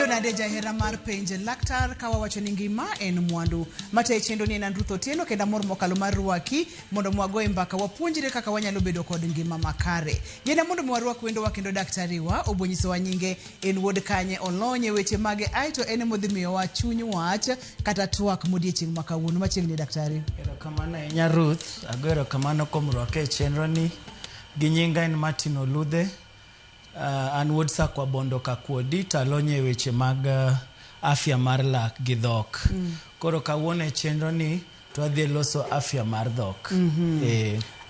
Iriyo nade jahera mar penj laktar ka wawacho ni ngima en mwandu. Matayo chenro ni en an Ruth Otieno kendo amor mokalo mar rwaki mondo mwagoe mbaka wapuonjre kaka wanyalo bedo kod ngima makare. Yiena mondo mi warwak wendowa kendo daktari wa obo nyisowa nyinge en wuod kanye olony e weche mage aeto en emodhi miyowa chuny wach kata twak modiechieng' ma kawuono. Machiegni daktari. Erokamano ahinya Ruth, ago erokamano kuom rwaka e chenro ni. Gi nyinga en Martin Oludhe, an wuod Sakwa Bondo Kakuodi to alony e weche mag afya mar lak gi dhok. Koro kawuono e chenro ni to wadhi loso afya mar dhok.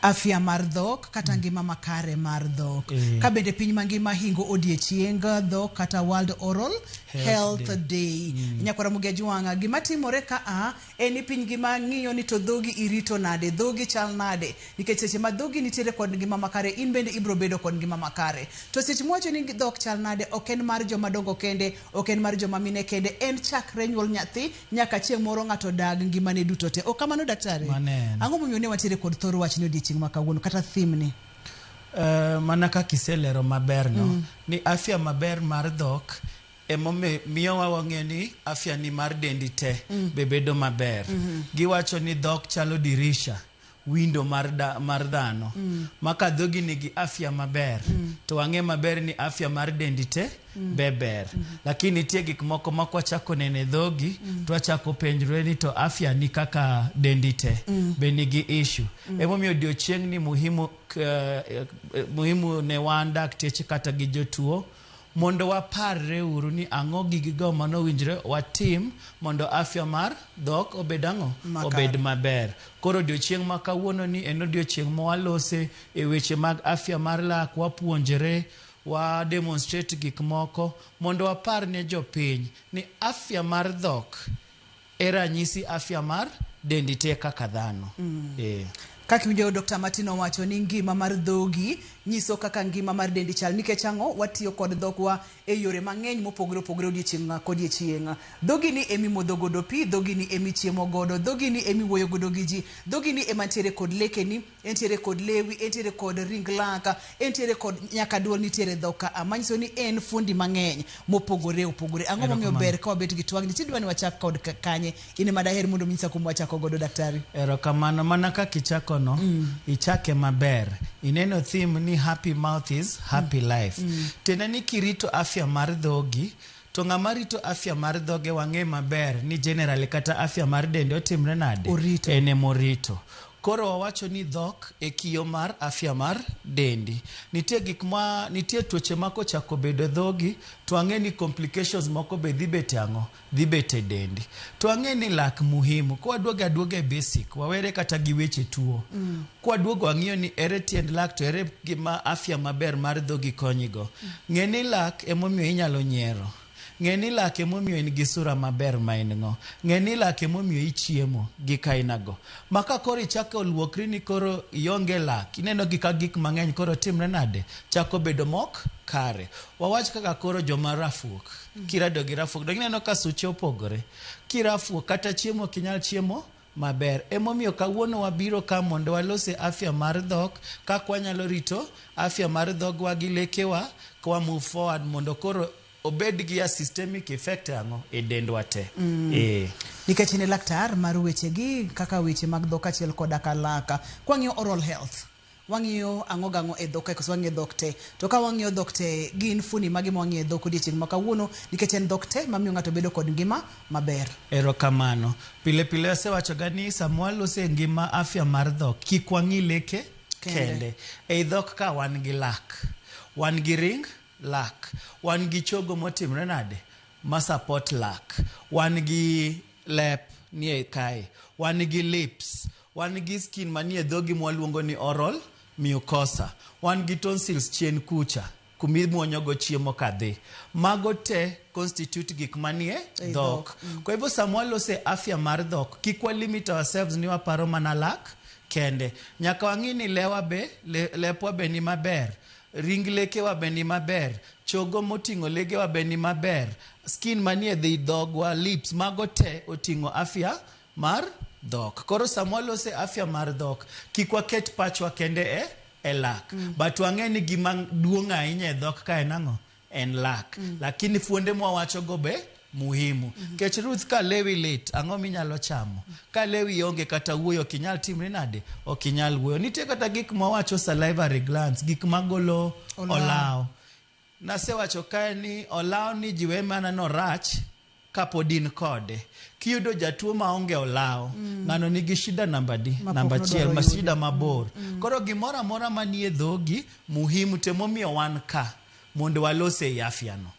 Afya mar dhok kata ngima makare mar dhok. Ka bende piny mangima hingo odiechieng dhok kata World Oral Health, Health Day. Nyakwara Mugia Jwang'a, gima timore ka a en ni piny ngima ng'iyo ni to dhogi irito nade, dhogi chal nade, nikech seche ma dhogi nitiere kod ngima makare in bende ibiro bedo kod ngima makare. To seche mwacho ni dhok chal nade, ok en mar joma dongo kende, ok en mar joma mine kende, en chakre nyuol nyathi nyaka chieng' moro ng'ato dag ngimane duto te. Ok kamano daktari? Mano en. Ang'o momiyo ne wantiere kod thor wach ni odiechieng' ma kawuono kata theme ni? Mana kaka iselero maber no, ni afya maber mar dhok emomiyo miyowa wang'eyo ni afya ni mar dendi te be bedo maber. Giwacho ni dhok chalo dirisha, window mar, da, mar dhano. Ma ka dhogi nigi afya maber, to wang'e maber ni afya mar dendi te be ber. Lakini nitie gik moko ma kwachako neno e dhogi, to wachako penjre ni to afya ni kaka dendi te be nigi issue. Emomiyo odiochieng' ni muhimu, muhimu ne wan dakteche kata gi jotuo mondo waparre uru ni ang'o gigigo manowinjre watim mondo afya mar dhok obed ang'o? Makare. Obed maber. Koro odiochieng' ma kawuono ni en odiochieng' ma walose e weche mag afya mar lak, wapuonjre, wa demonstrate gik moko mondo wapar ne jopiny ni afya mar dhok e ranyisi afya mar dendi te kaka dhano. Kaka iwinjo Dr. Martin owacho ni ngima mar dhogi nyiso kaka ngima mar dendi chal. Nikech ang'o? Watiyo kod dhokwa e yore mang'eny mopogore opogore odiechieng' kodiechieng'. Dhogi ni emimodho godo pi, dhogi ni emichiemo godo, dhogi ni emiwuoyo godo gi ji, dhogi ni emantiere kod lekeni, entiere kod lewi, entiere kod ring lak, entiere kod nyaka duol nitiere dhok ka. Manyiso ni en fuondi mang'eny mopogore opogore. Ang'o momiyo ber ka wabet gi twagni? Tidwa ni wachak kod kanye? In ema daher mondo minyisa kuma wachako godo daktari. Erokamano, mana kaka ichako no, ichake maber. Ineno theme ni happy mouth is happy life. Tiende ni kirito afya mar dhogi, to ng'ama rito afya mar dhoge wang'e maber ni generally kata afya mar dende otimre nade? Orito. En emorito. Koro wawacho ni dhok e kiyo mar afya mar dendi. Nitie gik ma, nitie tuoche ma kochako bedo e dhogi, to wang'e ni complications moko be dhi bet e ang'o? Dhi bet e dendi. To wang'e ni lak muhimu. Kwaduogo aduoga e basic, wawere kata gi weche tuo. Kwaduogo wang'iyo ni ere tiend lak to ere gima afya maber mar dhogi konyigo. Ng'e ni lak emomiyo inyalo nyiero. Ng'e ni lak emomiyo in gi sura maber ma in go. Ng'e ni lak emomiyo ichiemo gi kainago. Ma ka koro ichako luokri ni koro ionge lak, ineno gi ka gik mang'eny koro timre nade? Chako bedo mok kare. Wawach kaka koro joma rafuok. Kirado gi rafuok, donge ineno ka suche opogore. Kirafuok kata chiemo ok inyal chiemo maber. Emomiyo kawuono wabiro ka mondo walose afya mar dhok, kaka wanyalo rito afya mar dhogwa gi lekewa, ka wa move forward mondo koro obed gi a systemic effect ang'o e dendwa te. Nikech in e laktar mar wechegi kaka weche mag dhok achiel koda ka lak. Kwang'iyo oral health, wang'iyo ang'o gang'o e dhok kae koso wang'iyo dhok te? To ka wang'iyo dhok te, gin fuoni mage ma wang'iyo e dhok odiechieng' ma kawuono nikech en dhok te mamiyo ng'ato bedo kod ngima maber. Erokamano. Pile pile asewacho ga ni sama waloso e ngima afya mar dhok, kik wang'i leke kende. Ei dhok ka wan gi lak, wan gi ring lak, wan gi chogo motimre nade? Ma support lak, wan gi lep nie kae, wan gi lips, wan gi skin manie dhogi mwaluongo ni oral mucosa, wan gi tonsils chien kucha kumimuonyo go chiemo kadhi. Mago te constitute gik manie dhok. Kwa hivyo sama walose afya mar dhok, kik wa limit ourselves ni waparo mana lak kende. Nyaka wang'i ni lewa be, lepwa be ni maber, ring lekewa be ni maber, chogo moting'o legewa be ni maber, skin manie dhi dhogwa, lips, mago te oting'o afya mar dhok. Koro sama walose afya mar dhok, kik waket pachwa kende e lak. But wang'e ni gima duong' ahinya e dhok ka en ang'o? En lak. Lakini fuonde mwawachogo be muhimu. Kech Ruth, ka lewi lit, ang'o minyalo chamo? Ka lewi onge kata wuoyo, ok inyal timri nade? Ok inyal wuoyo. Nitie kata gik mwawacho salivary glands, gik magolo Olaw. olaw. Nasewacho kae ni olaw ni ji we mana norach kapod in kode. Kiyudo jatuo maonge olaw, ng'ano nigi shida namba di? Ma pok Namba achiel, nodwaro ma yudo. shida mabor. Koro gimoro amora manie dhogi muhimu te momiyo wan ka mondo walos ei afya no.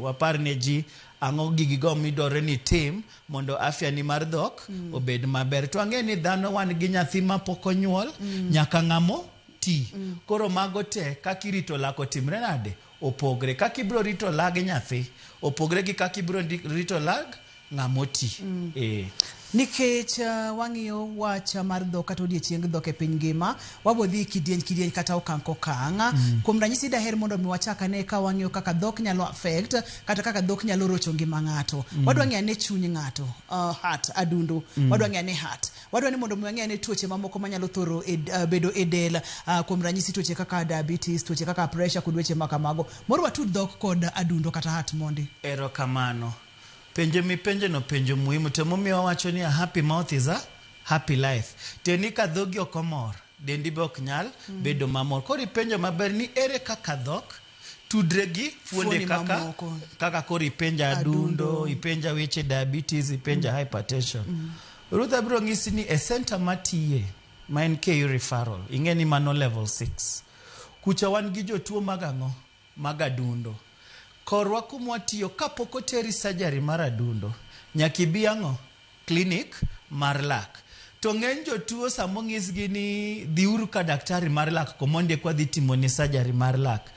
Wapar ne ji ang'o gigigo midwaro ni itim mondo afya ni mar dhok obed maber. To ang'e ni dhano wan gi nyathi mapok onyuol nyaka ng'amo ti. Koro mago te kaka irito lak otimre nade? Opogre. Kaka ibiro rito lag nyathi opogre gi kaka ibiro rito lag ng'amoti. Nikech wang'iyo wach mar dhok kata odiechieng dhok e piny ngima, wabo dhi kidieny kidieny kata okang' kokang'. Kuom ranyisi daher mondo mi wachak ane ka wang'iyo kaka dhok nyalo affect kata kaka dhok nyalo rocho ngima ng'ato. Wadwa ng'iyo ane chuny ng'ato, heart, adundo. Wadwa ng'iyo ane heart. Wadwa ni mondo mi wang'i ane tuoche mamoko manyalo thoro bedo e del, kuom ranyisi tuoche kaka diabetes, tuoche kaka pressure kod weche ma kamago. Moro watud dhok kod adundo kata heart mondi. Erokamano. Penjo mipenjo no penjo muhimu to momiyo wawacho ni a happy mouth is a happy life. Tiende ni ka dhogi ok omor, dendi be ok nyal bedo mamor. Koro ipenjo maber ni ere kaka dhok tudre gi fuonde Fuoni kaka, mamoko. kaka koro ipenja adundo, ipenja weche diabetes, ipenja hypertension. Ruth, abiro ng'isi ni e center matiye ma en KU referral, ing'e ni mano level 6. Kucha wan gi jotuo mag ang'o? Mag adundo. Korwa kuma watiyo kapok oteri surgery mar adundo, nyaka ibi ang'o? Clinic mar lak. To ng'eny jotuo samong'isgi ni dhiuru ka daktari mar lak komondi kwa dhi timoni surgery mar lak.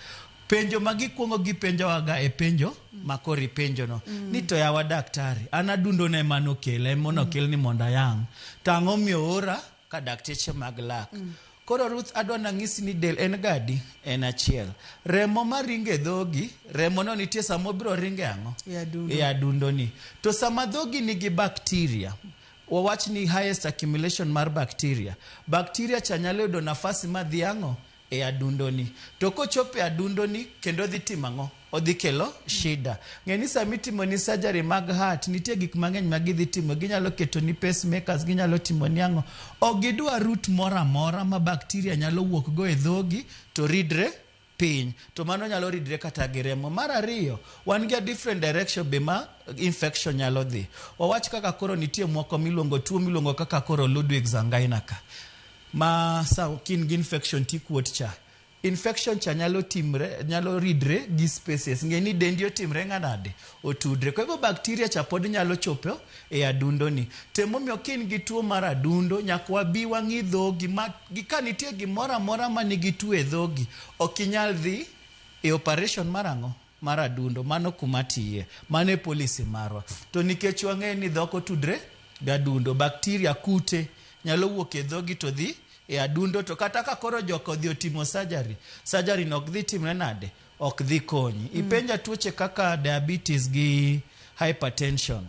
Penjo ma gikuongo gipenjowaga e penjo ma koro ipenjono. Ni to yawa daktari, an adundo ne ema nokela, ema nokel ni mondo ayang'. To ang'o miyo oora ka dakteche mag lak? Koro Ruth, adwa nang'isi ni del en gadi? En achiel. Remo maringo e dhogi, remo no nitie sama obiro ringo e ang'o? E adundo. E adundo ni. To sama dhogi nigi bacteria, wawach ni highest accumulation mar bacteria. Bacteria cha nyalo yudo nafasi madhi ang'o? E adundo ni. To kochopo e adundo ni, kendo dhi timo ang'o? Odhi kelo shida. Ng'e ni sama itimo ni surgery mag heart, nitie gik mang'eny ma gidhi timo. Ginyalo keto ni pacemakers, ginyalo timo ni ang'o. Ok gidwa route moro amora ma bacteria nyalo wuok go e dhogi to ridre piny. To mano nyalo ridre kata gi remo. Mar ariyo, wan gi a different direction be ma infection nyalo dhi. Wawach kaka koro nitie moko miluongo tuo miluongo kaka koro Ludwig's angina ka. Ma sa kin gi infection tikuot cha. Infection cha nyalo timre, nyalo ridre gi spaces. Ng'e ni dendi otimre ng'anade? Otudre. Kwa hivyo bacteria cha pod nyalo chopo e adundo ni. To emomiyo ka in gi tuo mar adundo, nyaka wabi wang'i dhogi ma gi ka nitie gimoro amora ma nigi tuo e dhogi, ok inyal dhi e operation mar ang'o? Mar adundo. Mano kuma tiye. Mano e policy marwa. To nikech wang'eyo ni dhok otudre gi adundo, bacteria kute nyalo wuok e dhogi to dhi e adundo, to kata ka koro joka odhi otimo surgery, surgery no ok dhi timre nade? Ok dhi konyi. Ipenja tuoche kaka diabetes gi hypertension.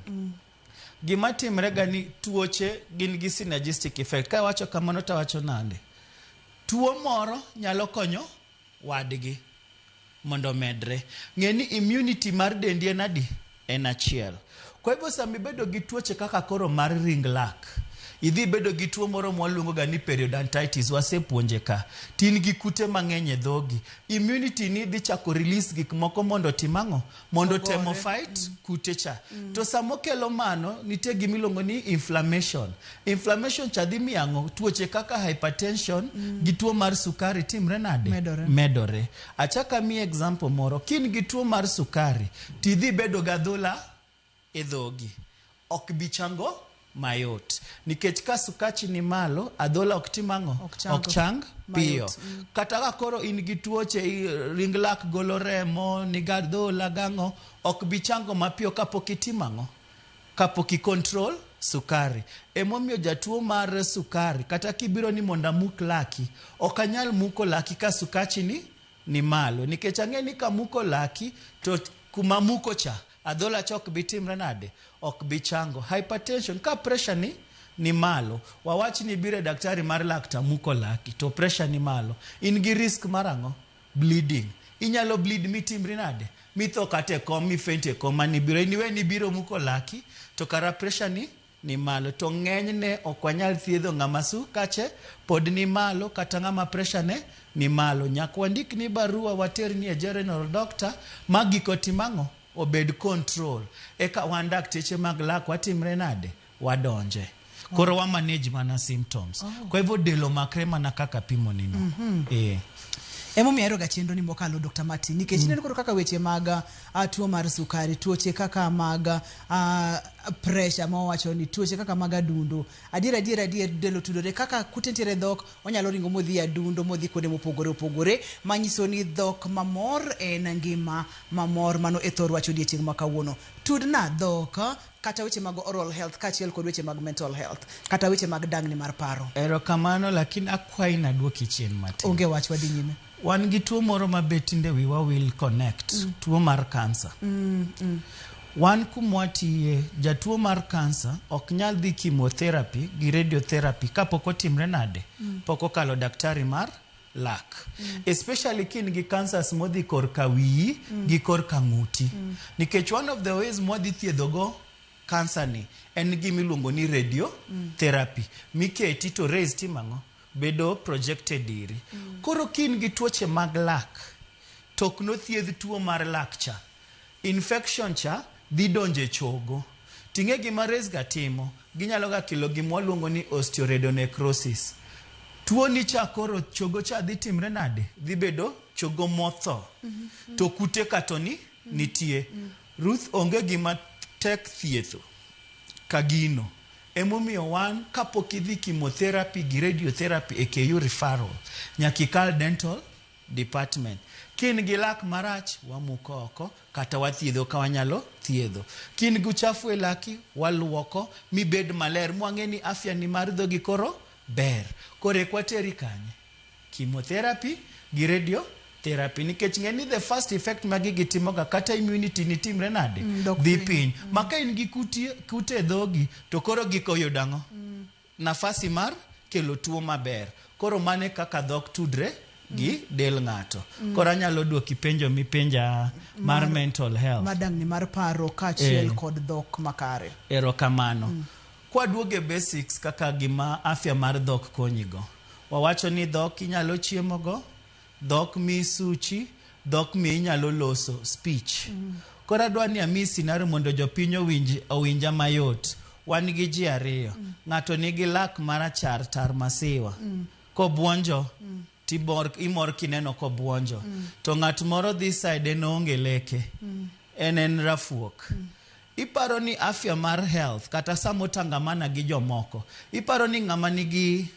Gima timre ga ni tuoche gin gi synergistic effect. Ka awacho kamano to awacho nade? Tuo moro nyalo konyo wadgi mondo omedre. Ng'e ni immunity mar dendi en adi? En achiel. Kwa hivyo sama ibedo gi tuoche kaka koro mar ring lak, idhi bedo gi tuo moro mwaluongo ga ni periodontitis, wasepuonje ka. Tin gi kute mang'eny e dhogi. Immunity ni dhi chako release gik moko mondo otim ang'o? Mondo temo fight kute cha. To sama okelo mano, nitie gima iluongo ni inflammation. Inflammation cha dhi miyo ang'o? Tuoche kaka hypertension gi tuo mar sukari timre nade? Medore. Medore. Achak amiyi example moro. Kin gi tuo mar sukari, tidhi bedo gi adhola e dhogi. Ok bi chango mayot. Nikech ka sukachi ni malo, adhola ok tim ang'o? Ok chango. Ok chang piyo. Mayot. Kata ka koro in gi tuoche, ring lak golo remo, nigi adhola gang'o, ok bi chango mapiyo kapok itimo ang'o? Kapok i control sukari. Emomiyo jatuo mar sukari, kata kibiro ni mondo amuk laki, ok anyal muko laki ka sukachi ni malo. Nikech ang'e ni kamuko laki, to kuma muko cha, adhola cha ok bi timre nade? Ok bi chango. Hypertension, ka pressure ni malo, wawach ni ibiro e daktari mar lak to amuko laki, to pressure ni malo. In gi risk mar ang'o? Bleeding. Inyalo bleed mitimri nade? Mitho kata e kom, mifaint e kom manibiro. In iwe nibiro muko laki, to kara pressure ni ni malo. To ng'enyne ok wanyal thiedho ng'ama sukache pod ni malo kata ng'ama pressure ne ni malo. Nyaka wandikni barua waterni e general doctor ma giko tim ang'o? Obed control. Eka wan dakteche mag lak watimre nade? Wadonje. Koro wa manage mana symptoms. Kwa hivyo del omakre mana kaka pimoni no. Eh. Emomiyo ahero ga chenro ni mokalo Dr. Martin nikech ineno koro kaka weche mag tuo mar sukari, tuoche kaka mag pressure ma wawacho ni tuoche kaka mag adundo. Adier adier adier del otudore kaka kute nitiere e dhok onyalo ringo modhi e adundo modhi kuonde mopogore opogore manyiso ni dhok mamor en ngima mamor mano e thor wach odiechieng' ma kawuono. Tudna dhok kata weche mag oral health kaachiel kod weche mag mental health kata weche mag dangni mar paro. Erokamano lakini akwayi naduoki chien matin. Onge wach wadhi nyime. Wan gi tuo moro ma be tinde wiwa wil connect, tuo mar kansa. Wan kumwatiye, jatuo mar kansa ok nyal dhi chemotherapy gi radiotherapy kapok otimre nade? Pok okalo daktari mar lak. Especially ka in gi cancers modhi korka wiyi gi korka ng'uti. Nikech one of the ways mwadhi thiedhogo kansa ni en gimiluongo ni radiotherapy. Miketi to rays timo ang'o? Bedo projected iri. Koro ka in gi tuoche mag lak, to ok nothiedh tuo mar lak cha. Infection cha dhi donjo e chogo. Ting'e gima rays ga timo, ginyalo ga kelo gima waluongo ni osteoradionecrosis. Tuo ni cha koro chogo cha dhi timre nade? Dhi bedo chogo motho. To kute ka to ni nitie. Ruth onge gima tek thietho ka gino. Emomiyo wan kapok idhi chemotherapy gi radiotherapy e KU referral, nyaka ikal dental department. Ka in gi lak marach, wamuko oko kata wathiedho ka wanyalo thiedho. Ka in gi uchafu e laki, waluoko mibed maler mwang'e ni afya ni mar dhogi koro ber. Koro eka wateri kanye? Chemotherapy gi radiotherapy. Nikech ng'e ni the first effect ma gigi timoga kata immunity ni timre nade? Dok Dhi piny. piny. Ma ka in gi kute e dhogi, to koro giko oyudo ang'o? Nafasi mar kelo tuo maber. Koro mano e kaka dhok tudre gi del ng'ato. Koro anyalo duoki penjo mipenja mar mental health. Madangni mar paro kaachiel kod dhok makare. Erokamano. Kwaduogo e basics kaka gima afya mar dhok konyigo. Wawacho ni dhok inyalo chiemogo, dhok mi suchi, dhok mi inyalo loso speech. Koro adwa ni amiyi scenario mondo jopiny owinja mayot. Wan gi ji ariyo. Ng'ato nigi lak marachar tar masiwa. Kobuonjo, tibor, imor kineno kobuonjo. To ng'at moro this side en oonge leke. En rafuok. Iparo ni afya mar health kata samotangamana gi jomoko. Iparo ni ng'ama nigi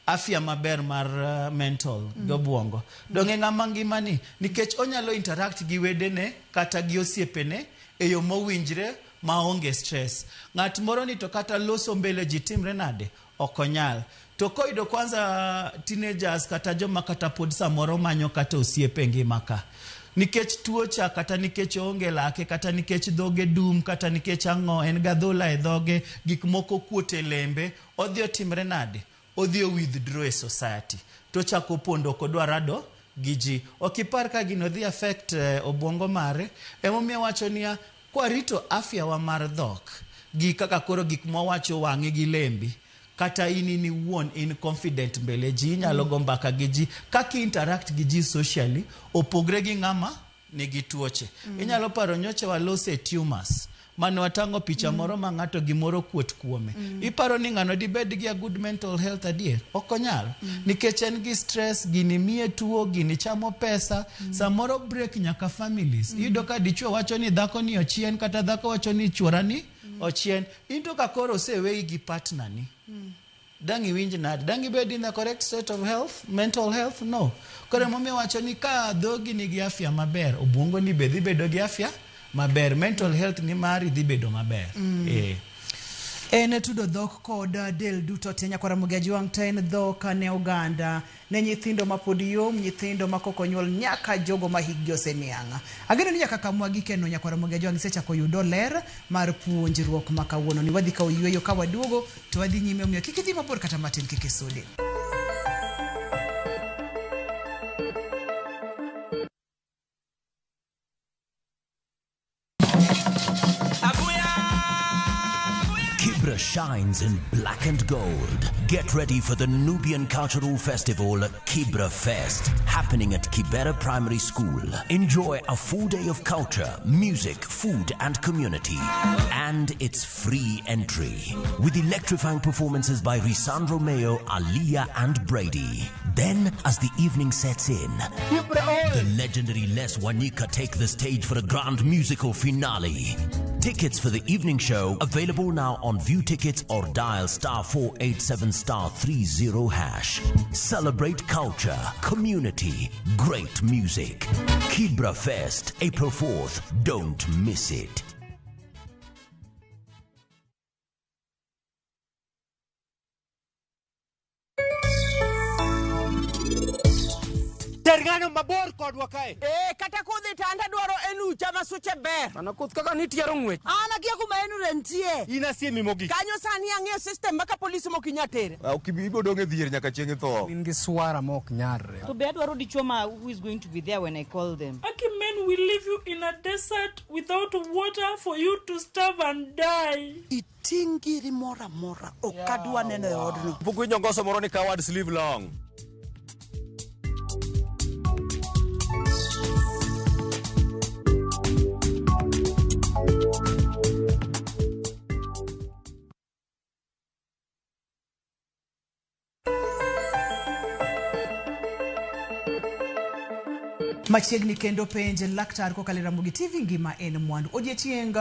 afya maber mar mental gi obwongo. Donge ng'ama ngima ni nikech onyalo interact gi wedene kata gi osiepene e yo mowinjre maonge stress. Ng'at moro ni to kata loso mbele ji timre nade? Ok onyal. To koyudo kwanza teenagers kata joma kata pod samoro manyo kata osiepe e ngima ka. Nikech tuo cha kata nikech oonge lake kata nikech dhoge dum kata nikech ang'o en gadhola e dhoge gik moko kuot e lembe odhi otimre nade? Odhi o withdraw e society. To ochako pondo ok odwa rado gi ji. Ok ipar ka gino dhi affect obwongo mare. Emomiyo awacho niya, kwarito afya wa mar dhok gi kaka koro gik mwawacho wang'i gi lembi kata in iwuon in confident mbele ji inyalo go mbaka gi ji kaka interact gi ji socially opogre gi ng'ama nigi tuoche. Inyalo paro nyocha walose tumors mane watang'o picha moro ma ng'ato gimoro kuot kuome. Iparo ni ng'ano dibed gi a good mental health adier? Ok onyal. Nikech en gi stress, gini miye tuo, gini chamo pesa, samoro break nyaka families. Iyudo ka dichuo wacho ni dhako ni ochien kata dhako wacho ni chuora ni ochien. In to ka koro oseweyi gi partner ni. Dang' iwinj nade? Dang' ibed in the correct state of health, mental health? No. Koro emomiyo wacho ni ka dhogi nigi afya maber, obwongo ni be dhi bedo gi afya maber. Mental health ni mari dhi bedo maber. En tudo dhok kod del duto te nyakwar Ramogi Ajwang' to en dhok ne oganda ne nyithindo mapod yom, nyithindo ma kok onyuol nyaka jogo ma hikgi oseniang'. Ageno ni nyaka kamwa gikeno nyakwar Ramogi Ajwang' isechako yudo ler mar puonjruok ma kawuono ni wadhi kawo yueyo ka waduogo to wadhi nyime omiyo kik idhi mabor kata matin kik isudi. Kibra shines in black and gold. Get ready for the Nubian Cultural Festival, Kibra Fest, happening at Kibera Primary School. Enjoy a full day of culture, music, food, and community. And it's free entry. With electrifying performances by Risandro Mayo, Aliyah, and Brady. Then, as the evening sets in, the legendary Les Wanyika take the stage for a grand musical finale. Tickets for the evening show available now on View Tickets or dial star 487 star 30 hash. Celebrate culture, community, great music. Kibra Fest, April 4th. Don't miss it. Ter ng'ano mabor kodwa kae. Eh, kata kodhi tanda dwaro en ucha ma suche ber. Mana koth kaka nitiero ng'wech. An akia kuma en ure nitie. In asiemi mogik. Kanyo sani ang'eyo system ma ka polisi mok inya tere. Ok ibi dong' e dhier nyaka chieng' itho. In gi swara ma ok nyalre. To be adwaro dichuo ma who is going to be there when I call them. Aki men will leave you in a desert without water for you to starve and die. Iting' giri moro amora ok adwa neno e odno. Pok winjo ngoso moro ni cowards live long. Machiegni kendo penj laktar kokalo e Ramogi TV ngima en mwandu. Odiechieng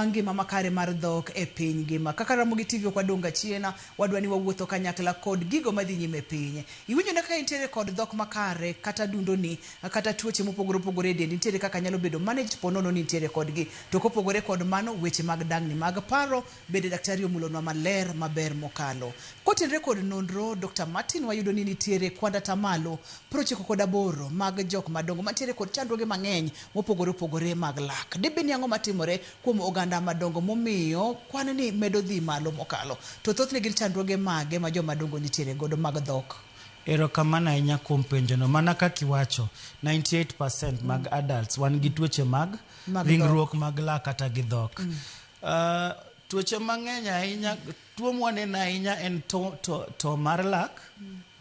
ngima makare mar dhok e piny ngima. Kaka Ramogi TV ok wadong' achien, wadwa ni wawuotho kanyakla kod gigo madhi nyime e piny. Iwinjo ne kaka intiere kod dhok makare kata dundoni kata tuoche mopogore opogore e dendi nitiere kaka nyalo bedo managed po nono ni intiere kodgi. To kopogore kod mano weche mag dangni mag paro bende daktari omulonwa maler maber mokalo. Kotenore kod nonro Dr. Martin wayudo ni nitiere kwan atamalo 98 mag jok madongo mantiere kod chandruoge mang'eny mopogore opogore mag lak. Dibed ni ang'o matimore kuom oganda madongo momiyo kwan ni medo dhi malo mokalo. To thothne gin chandruoge mage ma joma dongo nitiere godo mag dhok? Erokamano ahinya kuom penjono. Mana kaka iwacho, 98% mag adults wan gi tuoche mag ringruok mag lak kata gi dhok. Tuoche mang'eny ahinya, tuo mwaneno ahinya en to mar lak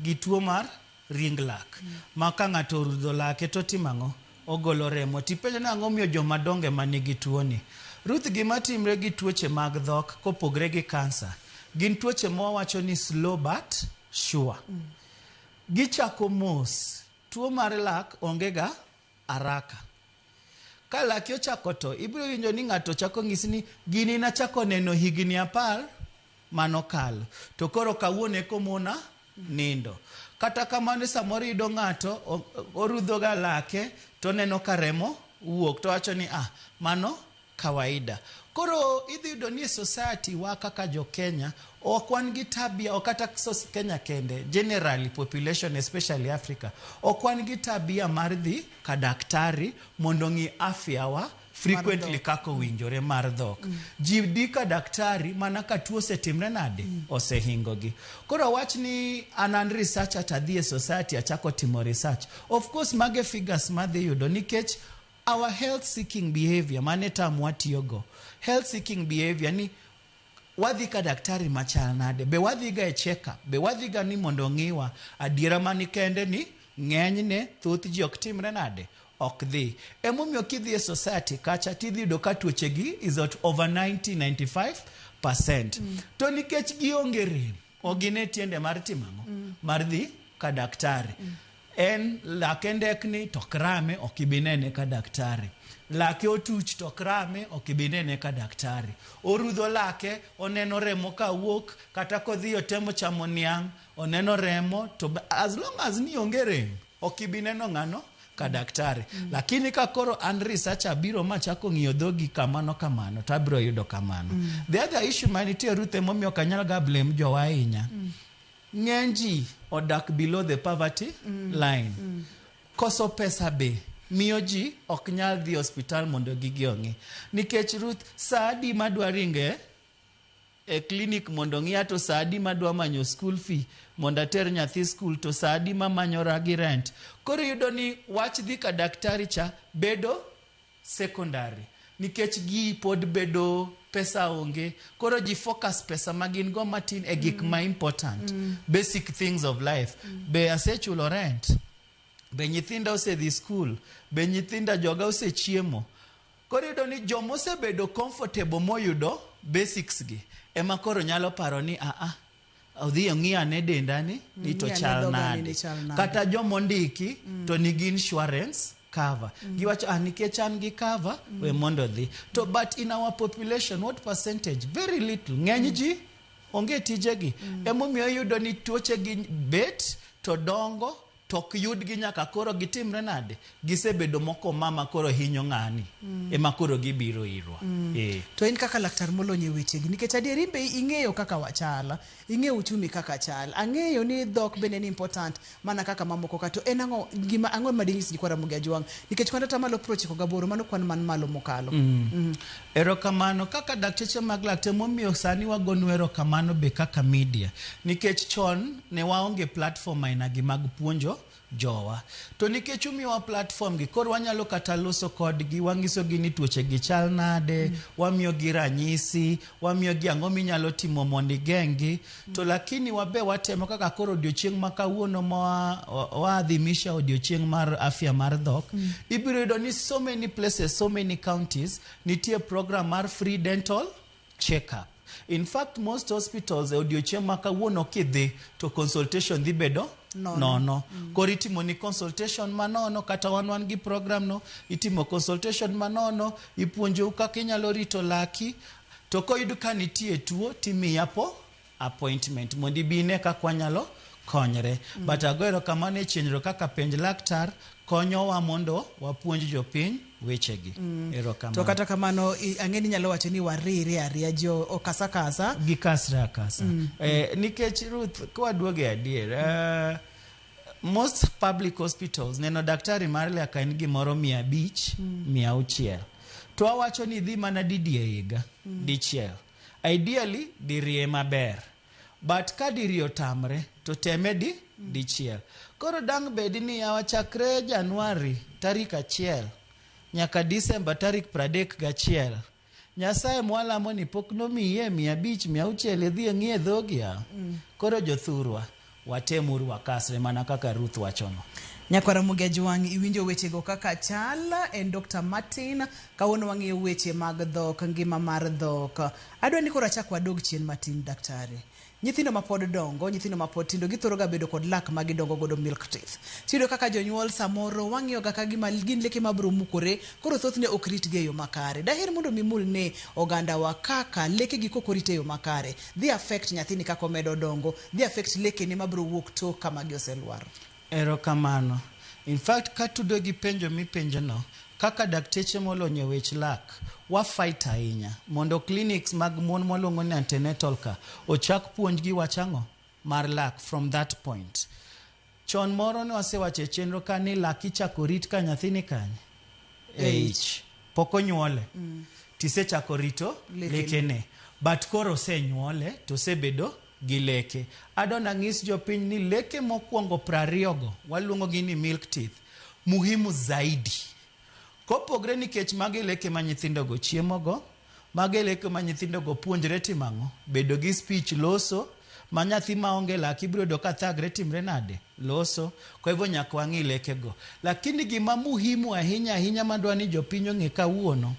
gi tuo mar ring lak. Ma ka ng'ato orudho lake to timo ang'o? Ogolo remo. Tipenjo ni ang'o miyo joma dongo ema nigi tuoni? Ruth, gima timre gi tuoche mag dhok kopogre gi kansa, gin tuoche mwawacho ni slow but sure. Gichako mos. Tuo mar lak onge ga haraka. Ka laki ochako to, ibiro winjo ni ng'ato chako ng'isi ni gini nachako neno higni 10 manokalo. To koro kawuono eko mona nindo. Kata kamano samoro iyudo ng'ato orudho ga lake to neno ka remo wuok to wacho ni ah, mano kawaida. Koro idhi yudo ni e society wa kaka jo Kenya ok wan gi tabia, ok kata Kenya kende, generally population especially Africa, ok wan gi tabia mar dhi ka daktari mondo ng'i afya wa frequently kaka owinjore mar dhok. Ji dhi ka daktari mana ka tuo osetimre nade, osehingo gi. Koro wach ni an researcher to adhi e society achako timo research. Of course mage figures madhi yudo nikech our health seeking behavior, mane term watiyogo. Health seeking behavior ni wadhi ka daktari machal nade, be wadhi ga e check up, be wadhi ga ni mondo ong'iwa. Adiera mani kende ni ng'enyne thoth ji ok timre nade, ok dhi. Emomiyo kidhi e society kacha tidhi yudo ka tuoche gi is at over 90-95%. To nikech gionge rem, ok gine tiende mar timo ang'o? Mar dhi ka daktari. En lake ndekni to ok rame, ok ibi nene ka daktari. Lake otuch to ok rame, ok ibi nene ka daktari. Orudho lake, oneno remo kawuok, kata kodhi otemo chamo niang', oneno remo, to as long as ni onge rem, ok ibi neno ng'ano ka daktari. Lakini ka koro an researcher biro machako ng'iyo dhogi kamano kamano, to abiro yudo kamano. The other issue manitie Ruth emomiyo ok anyal ga blame jowa ahinya. Ng'eny ji odak below the poverty line. Koso pesa be miyo ji ok nyal dhi osiptal mondo gigi ong'i. Nikech Ruth, sa adi madwa ringe e clinic mondo ng'iya, to sa adi madwa manyo school fee mondo ater nyathi school, to sa adi mamanyora gi rent. Koro iyudo ni wach dhi ka daktari cha bedo secondary nikech gi pod bedo pesa onge. Koro ji focus pesa ma gin go matin e gik ma important. Basic things of life. Be asechulo rent? Be nyithinda osedhi school? Be nyithinda joga osechiemo? Koro iyudo ni joma osebedo comfortable moyudo basics gi ema koro nyalo paro ni aa odhi ong'i ane denda ni ni to ng'i ane chal dhoga ni nade. ni chal nade. Kata jomondiki to nigi insurance cover. Giwacho ah nikech an gi cover we mondo dhi. To but in our population what percentage? Very little. Ng'eny ji onge tijegi. Emomiyo iyudo ni tuoche gi bet to dongo to ok yudgi nyaka koro gitimre nade? Gisebedo moko mama koro hinyo ng'ani. Ema koro gibiro irwa. Eh. To in kaka laktar molony e wechegi, nikech adieri be ing'eyo kaka wachal, ing'eyo uchumi kaka chal, ang'eyo ni dhok bende ni important mana kaka mamoko ka, to en ang'o gima ang'o ma dinyis nyikwa Ramogi Ajwang'? Nikech kwan atamalo 98 mano kwan man malo mokalo. Erokamano kaka dakteche mag lak te momiyo sani wagonu erokamano be kaka media nikech chon ne waonge platform aina gi mag puonjo jowa to nikech umiyowa platform gi koro wanyalo kata loso kodgi wanyiso gi ni tuoche gi chal nade wamiyo gi ranyisi wamiyo gi ang'o minyalo timo mondo igeng' gi to lakini wabe watemo kaka koro odiochieng' ma kawuono ma waadhimisha odiochieng' mar afya mar dhok ibiro yudo ni so many places so many counties nitie program mar free dental checkup in fact most hospitals e odiochieng' ma kawuono kidhi to consultation dhi bedo Nono. nono koro itimo ni consultation manono kata wan wan gi program no itimo consultation manono ipuonjou kaka inyalo rito laki to koyud ka nitie tuo timiyi appointment mondo ibi ine kaka wanyalo konyre but ago erokamano e chenro kaka penj laktar konyowa mondo wapuonj jopiny wechegi erokamano To kata kamano ang'e ni inyalo wacho ni warire ariya jo okasa kasa. Gikasre akasa nikech Ruth kwaduoge adier most public hospitals neno daktari mar lak en gimoro 500 600 to awacho ni dhi mana didi e higa dichiel ideally diriye maber but ka diriyo otamre to teme di dichiel koro dang' bedi ni yawa chakre Januari tarik 1 nyaka Disemba tarik 31 Nyasaye mwalamo ni pok nomiye 500 600 idhi ing'iye dhogi a koro jothurwa watemuru wakasre mana kaka Ruth wachono. Nyakwar Ramogi Ajwang' iwinjo wechego kaka chal en Dr. Martin kawuono wang'iyo weche mag dhok ngima mar dhok. Adwa ni koro achak wadog chien matin daktari. Nyithindo mapod dongo, nyithindo mapod tindo githoro ga bedo kod lak ma gidongo godo milk teeth. Tiyudo kaka jonyuol samoro wang'iyo ga ka gima gin leke mabiro mukore, koro thothne ok ritgi e yo makare. Daher mondo mi imul ne ogandawa kaka leke gi kok orit e yo makare dhi affect nyathini kaka omedo dongo, dhi affect lekene mabiro wuok tok kama gi oselwar. Erokamano. In fact, katudo gi penjo mipenjono, kaka dakteche molony e wech lak, wa fight ahinya mondo clinics mag mon mwaluongo ni antenatal ka ochak puonjgi wach ang'o mar lak from that point. Chon moro ne wasewacho e chenro ka ni lak ichako rit ka nyathi ni kanye? E ich. Pok onyuole. Tisechako rito lekene. But koro osenyuole to osebedo gi leke. Adwa nang'is jopiny ni leke mokwongo 20 go waluongo gi ni milk teeth muhimu zaidi. Kopogre nikech magi leke ma nyithindo go chiemo go, magi leke ma nyithindo go puonjre timo ang'o? Bedo gi speech loso, ma nyathi maonge lak ibiro yudo ka thagre timre nade? Loso. Kwa hivyo nyaka wang'i leke go. Lakini gima muhimu ahinya ahinya madwa ni jopiny ong'e kawuono,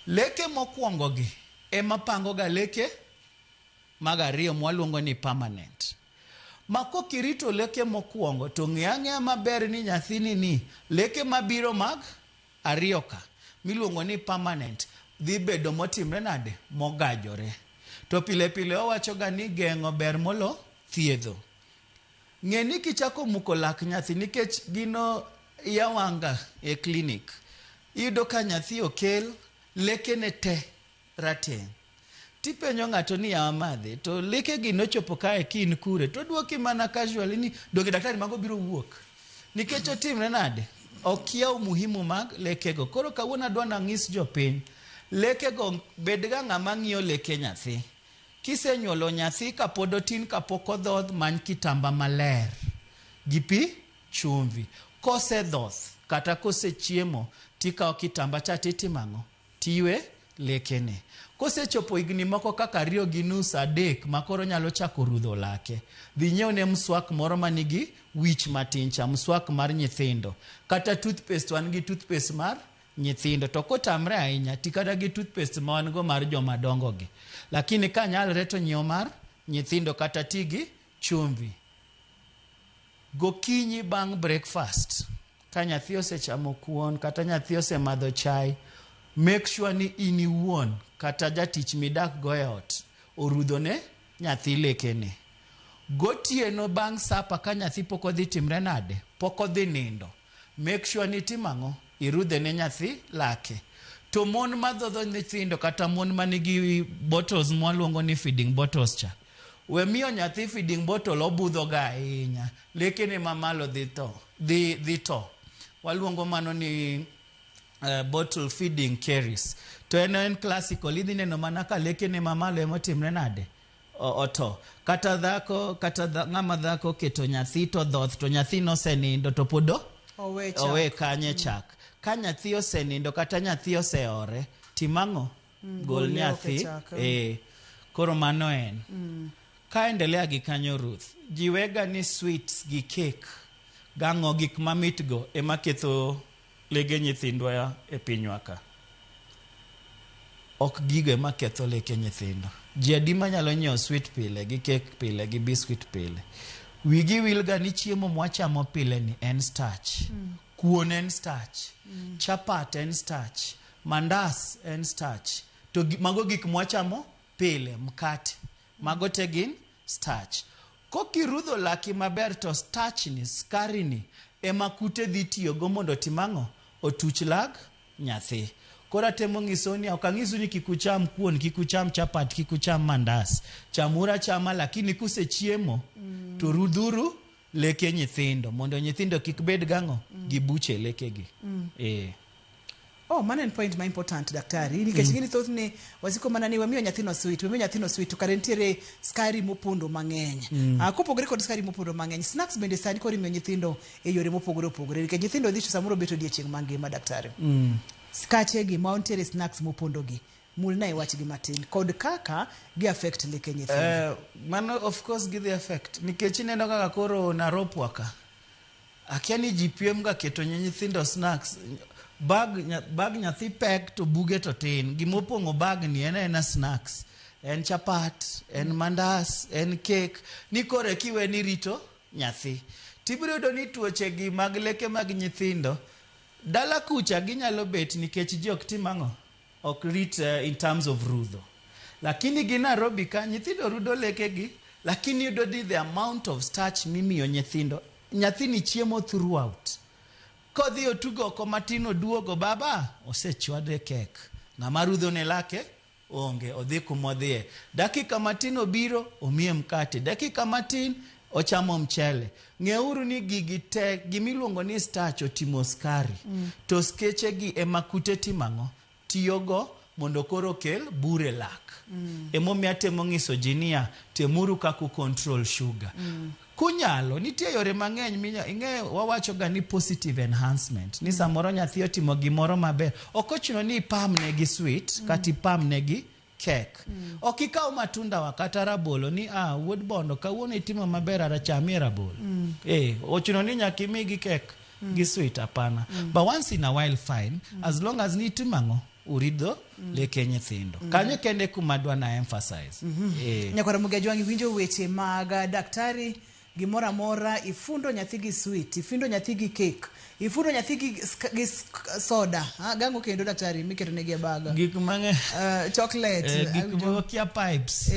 leke mokwongo gi ema pango ga leke mag ariyo mwaluongo ni permanent. Ma kokirito leke mokwongo to ng'e ang'eya maber ni nyathini ni leke mabiro mag ariyo ka miluongo ni permanent dhi bedo motimre nade? Mogajore. To pile pile owacho ga ni geng'o ber molo thiedho. Ng'e ni kichako muko lak nyathi nikech gino yawanga e clinic, iyudo ka nyathi okel lekene te rateng'. Tipenjo ng'ato ni yawa madhi to leke gi nochopo kae kin kure to duoki mana casually ni donge daktari mago biro wuok nikech otimre nade okia umuhimu mag lekego. Koro kawuono adwa nang'is jopiny lekego bedga ng'ama ng'iyo leke nyathi. Kisenyuolo nyathi kapod otin kapok odhodh many kitamba maler gi pi chumvi. Kosedhoth kata kosechiemo tikawo kitamba cha titimo ang'o? Tiywe lekene. Kosechopo higni moko kaka 2.5 3 ma koro nyalo chako rudho lake, dhi nyiewne mswak moro manigi wich matin cha, mswak mar nyithindo. Kata toothpaste, wan gi toothpaste mar nyithindo. To kotamre ahinya, ti kata gi toothpaste ma wan go mar joma dongo gi. Lakini ka nyalre to nyiew mar nyithindo kata ti gi chumvi. Gokinyi bang' breakfast, ka nyathi osechamo kuon kata nyathi osemadho chai, make sure ni in iwuon kata jatich midak go e ot orudho ne nyathi lekene. Gotieno bang' sapa ka nyathi pok odhi timre nade? Pok odhi nindo. Make sure ni itimo ang'o? Irudhe ne nyathi lake. To mon madhodho nyithindo kata mon manigi bottles mwaluongo ni feeding bottles cha, we miyo nyathi feeding bottle obudho ga ahinya. Lekene mamalo dhi tho, dhi to. Waluongo mano ni bottle feeding caries. To en classical, idhi neno mana ka lekene mamalo emotimre nade? Oto. Kata dhako, kata ng'ama dhako keto nyathi to dhoth, to nyathi nosenindo to pod owe kanye chak. Ka nyathi osenindo kata nyathi oseore, timang'o? Gol nyathi. Koro mano en. Ka endelea gi kanyo Ruth, jiwega ni sweets gi cake, gang'o gik mamit go ema ketho lege nyithindwa e pinywa ka. Ok gigo ema ketho leke nyithindo. Ji adi manyalo nyiewo sweet pile, gi cake pile, gi biscuit pile. Wigi wilga ni chiemo mwachamo pile ni en starch. Kuon en starch. Chapat en starch. Mandas en starch. To mago gik mwachamo pile, mkate. Mago te gin starch. Kokirudho laki maber to starch ni, skari ni, ema kute dhi tiyogo mondo timang'o? Otuch lag nyathi. Koro atemo ng'isou ni ok ang'isu ni kik ucham kuon, kik ucham chapat, kik ucham mandas. Chamuru achama, lakini kusechiemo to rudhuru leke nyithindo mondo nyithindo kik bed gang'o gi buche lekegi. Oh, mano en point ma important, daktari. Nikech gini thothne wasiko mana ni wamiyo nyathino sweet, wamiyo nyathino sweet, to kare nitiere skari mopondo mang'eny. Kopogore kod skari mopondo mang'eny, snacks bende sani koro imiyo nyithindo e yore mopogore opogore. Nikech nyithindo dhi to samoro bet odiechieng' mangima, daktari. Skache gi ma nitiere snacks mopondo gi. Mulna e wachgi matin kod kaka gi affect leke nyithindo. Mano of course gidhi affect. Nikech ineno kaka koro Naropwa ka. Akia ni ji piem ga keto ne nyithindo snacks. Bag nyathi pek to buge to tin. Gimopong'o bag ni en ena snacks. En chapat, en mandas, en cake. Ni kore kiwe ni rito nyathi. Tibiro yudo ni tuoche gi mag leke mag nyithindo. Dala kucha ginyalo bet nikech ji ok tim ang'o? Ok rit in terms of rudho. Lakini gi Nairobi ka nyithindo rudo lekegi, lakini yudo ni the amount of starch mimiyo nyithindo. Nyathini chiemo throughout. Kodhi otugo oko matin oduogo, baba osechwade kek. Ng'ama rudho ne lake onge, odhi kumodhiye. Dakika matin obiro, omiye mkate. Dakika matin ochamo mchele. Ng'euru ni gigi te, gimiluongo ni starch otimo skari. To skeche gi ema kute timo ang'o? Tiyogo mondo koro kel bure lak. Emomiyo atemo ng'iso ji niya, temuru kaka u control sugar. Kunyalo, nitie yore mang'eny minya, ing'eyo wawacho ga ni positive enhancement. Ni samoro nyathi otimo gimoro maber. Ok ochuno ni ipamne gi sweet, kata ipamne gi cake. Ok ikaw matunda wa kata rabolo ni wuod bondo kawuono itimo maber ara chamie rabolo. Ochuno ni nyaka imigi cake gi sweet, hapana. But once in a while fine, as long as ni itimo ang'o? Uridho leke nyithindo. Kanyo kende kuma adwa na emphasize. Nyakwara Mugajwang' iwinjo weche mag daktari, gimoro amora, ifundo nyathi gi sweet, ifundo nyathi gi cake, ifundo nyathi gi soda. Gang'o kendo daktari miketo negi e bag? Gik mang'eny. Chocolate. Gik mokia pipes.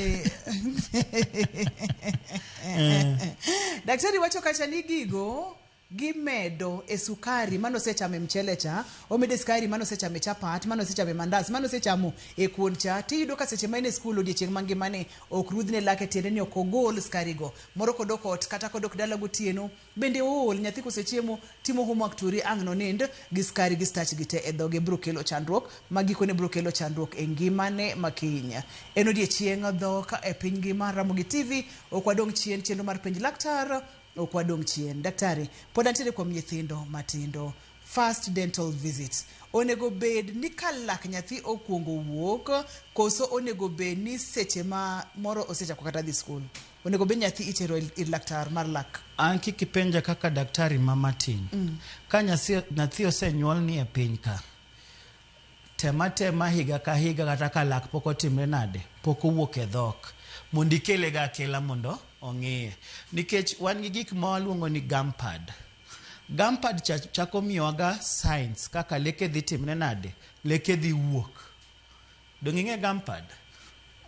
Daktari wacho kacha ni gigo gimedo e sukari mano osechamo e mchele cha, omedo e sukari mano osechamo e chapat, mano osechamo e mandas, mano osechamo e kuon cha, tiyudo ka seche ma en e skul odiechieng' mangima ni ok rudhne lake, tiende ni ok ogol sukari go. Moro kodok ot kata kodok dala gotieno, bende ool, nyathi kosechiemo timo homework turi ang' nonind gi sukari gi starch gi te e dhoge, biro kelo chandruok, ma gikone biro kelo chandruok e ngimane ma kiny. En odiechieng' dhok e piny ngima, Ramogi TV, ok wadong' chien, chenro mar penj laktar, ok wadong' chien. Daktari, pod antiere kuom nyithindo matindo. First dental visit. Onego bed ni ka lak nyathi okuongo wuok, koso onego bed ni seche ma moro osechako kata dhi skul. Onego bed nyathi itero ir laktar mar lak. An kik ipenja kaka daktari ma Martin. Ka nyathi osenyuol ni e piny ka, tema tema higa ka higa kata ka lak pok otimre nade, pok owuok e dhok, mondo ikele ga akela mondo ong'iye. Nikech wan gi gik ma waluongo ni gum pad. Gum pad chako miyowaga signs kaka leke dhi timre nade, leke dhi wuok. Donge ing'e gum pad?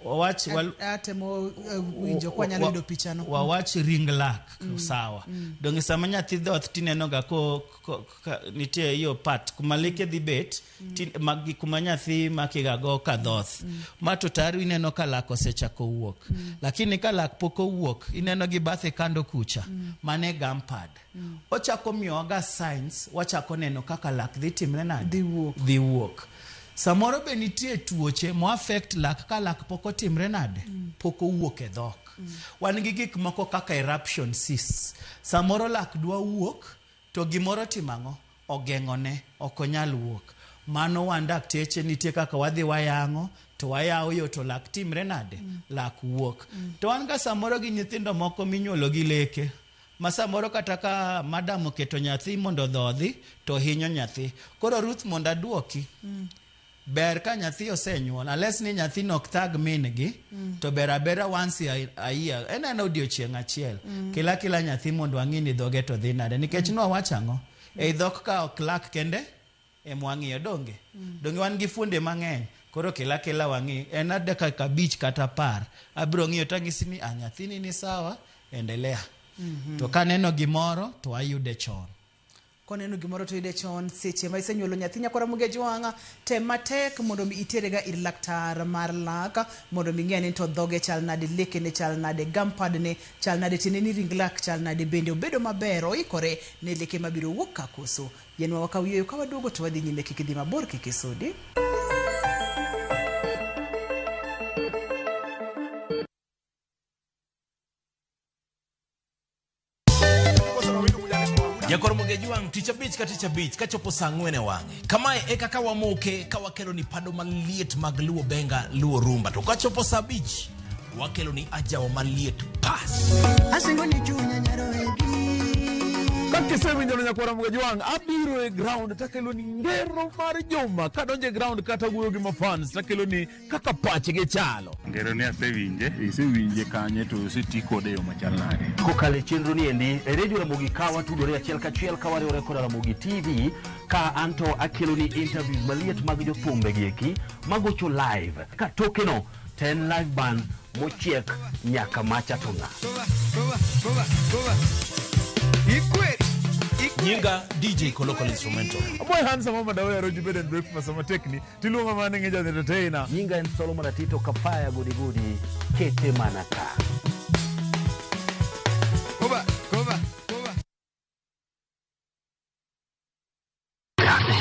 Wawach Atemo winjo kwa nyalo yudo pichano. Wawach ring lak, sawa. Donge sama nyathi dhoth tineno ga ko nitie iyo pat kuma leke dhi bet, kuma nyathi makiga go ka dhoth. Ma to tayari ineno ka lak osechako wuok. Lakini ka lak pok owuok, ineno gi bathe kando kucha. Mane gum pad. Ochako miyowaga signs, wachako neno kaka lak dhi timre nade? Dhi wuok. Samoro be nitie tuoche mo affect lak ka lak pok otimre nade? Pok owuok e dhok. Wan gi gik moko kaka eruption cysts. Samoro lak dwa wuok, to gimoro timo ang'o? Ogeng'one, ok onyal wuok. Mano wan dakteche nitie kaka wadhi wayang'o, to wayawo yo to lak timre nade? Lak wuok. To wan ga samoro gi nyithindo moko minyuolo gi leke. Ma samoro kata ka madam oketo nyathi mondo dhodhi, to hinyo nyathi. Koro Ruth mondo aduoki. Ber ka nyathi osenyuol, unless ni nyathi nok thag min gi, to ber abera once a year. En en odiochieng' achiel. Kila kila nyathi mondo wang'i ni dhoge to dhi nade. Nikech nwawacho ang'o? Ei dhok ka ok lak kende, ema wang'iyo donge. Donge wan gi fuonde mang'eny. Koro kila kila wang'i. En dakika 5 kata 10. Abiro ng'iyo tang'isi ni nyathini ni sawa, endelea. To kaneno gimoro to ayude chon. Koneno gimoro to yude chon. Seche ma isenyuolo nyathi nyakwara Mugeju wang'a, tem matek mondo mi itere ga ir laktar mar lak mondo mi ng'e ni to dhoge chal nade, lekene chal nade, gum pad ne chal nade, tiende ni ring lak chal nade, bende obedo maber, oikore ne leke mabiro wuok ka koso. Yienwa wakaw yueyo ka waduogo to wadhi nyime, kik idhi mabor, kik isudi. Jakor Mugeju tich abich ka tich abich kachopo saa 4 e wang'e. Kamae e kaka wamoke ka wakelo ni pado maliet mag Luo Benga, Luo Rumba. To kachopo saa 5 wakelo ni ajawa maliet pas. Asingo ni chunya nyaroegi. Kakisewinjo nyakwara Mugeju wang', abiro e ground takelo ni ngero mar juma. Kadonjo e ground kata wuoyo gi mafans takelo ni kaka pachgi chalo. Ngero ni asewinje, isewinje kanye to oseti kode e yo machal nade? Kokalo e chenro ni endi e redio Ramogi ka watudore achiel kachiel ka wariwore kod Ramogi TV ka anto akelo ni interviews maliet mag jothumbe gi eki magocho live ka tokeno to en live band mochiek nyaka macha to ng'a. Nyinga DJ Kolokol Instrumental. Aboy handsome mama dawe aroji bed and breakfast sama tekni tiluonga mana ni ng'eja entertainer. Nyinga en Solomon Atito Kapaya gudi gudi kete mana ka. Koba, koba, koba.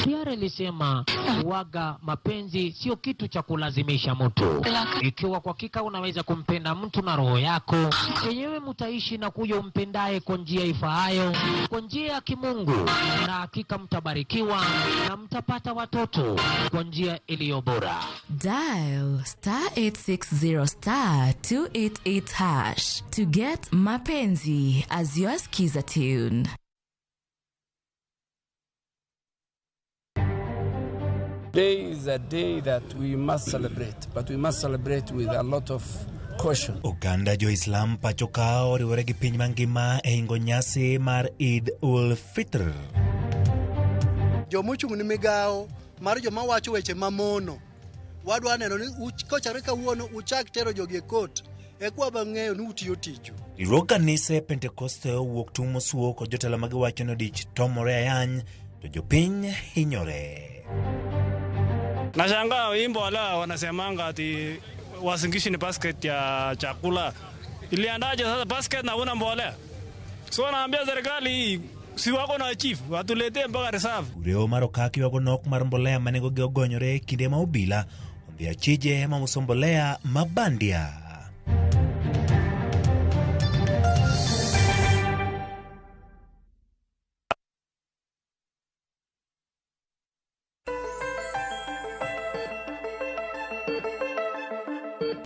Kiara ilisema waga mapenzi sio kitu cha kulazimisha mtu. Ikiwa kwa hakika unaweza kumpenda mtu na roho yako yenyewe, mtaishi na kuyo umpendaye kwa njia ifaayo, kwa njia ya kimungu, na hakika mtabarikiwa na mtapata watoto kwa njia iliyo bora. Dial star 860 star 288 hash to get Mapenzi as your skiza tune. Today is a day that we must celebrate, but we must celebrate with a lot of caution. Oganda jo-Islam pacho ka oriwore gi piny mangima e hingo nyasi mar Eid ul Fitr. Jomochung' ne migawo mar joma wacho weche mamono, wadwa neno ni kochakre kawuono uchak tero jogi e kot, eka wabang'eyo ni utiyo tiju. Riwruog kanise Pentekoste owuok tung' mosuo kod jotelo magiwacho ni odich tomore ayany to jopiny hinyore. Nashangaa wimbo wala wanasemanga ati wasingishi ni basket ya chakula. Iliandaje sasa basket na una mbolea? So naambia serikali hii si wako na chief watuletee mpaka reserve. Ureo mar okak ywago nok mar mbolea ma nengogi ogonyore e kinde ma obila ondhi achije mauso mbolea ma bandia.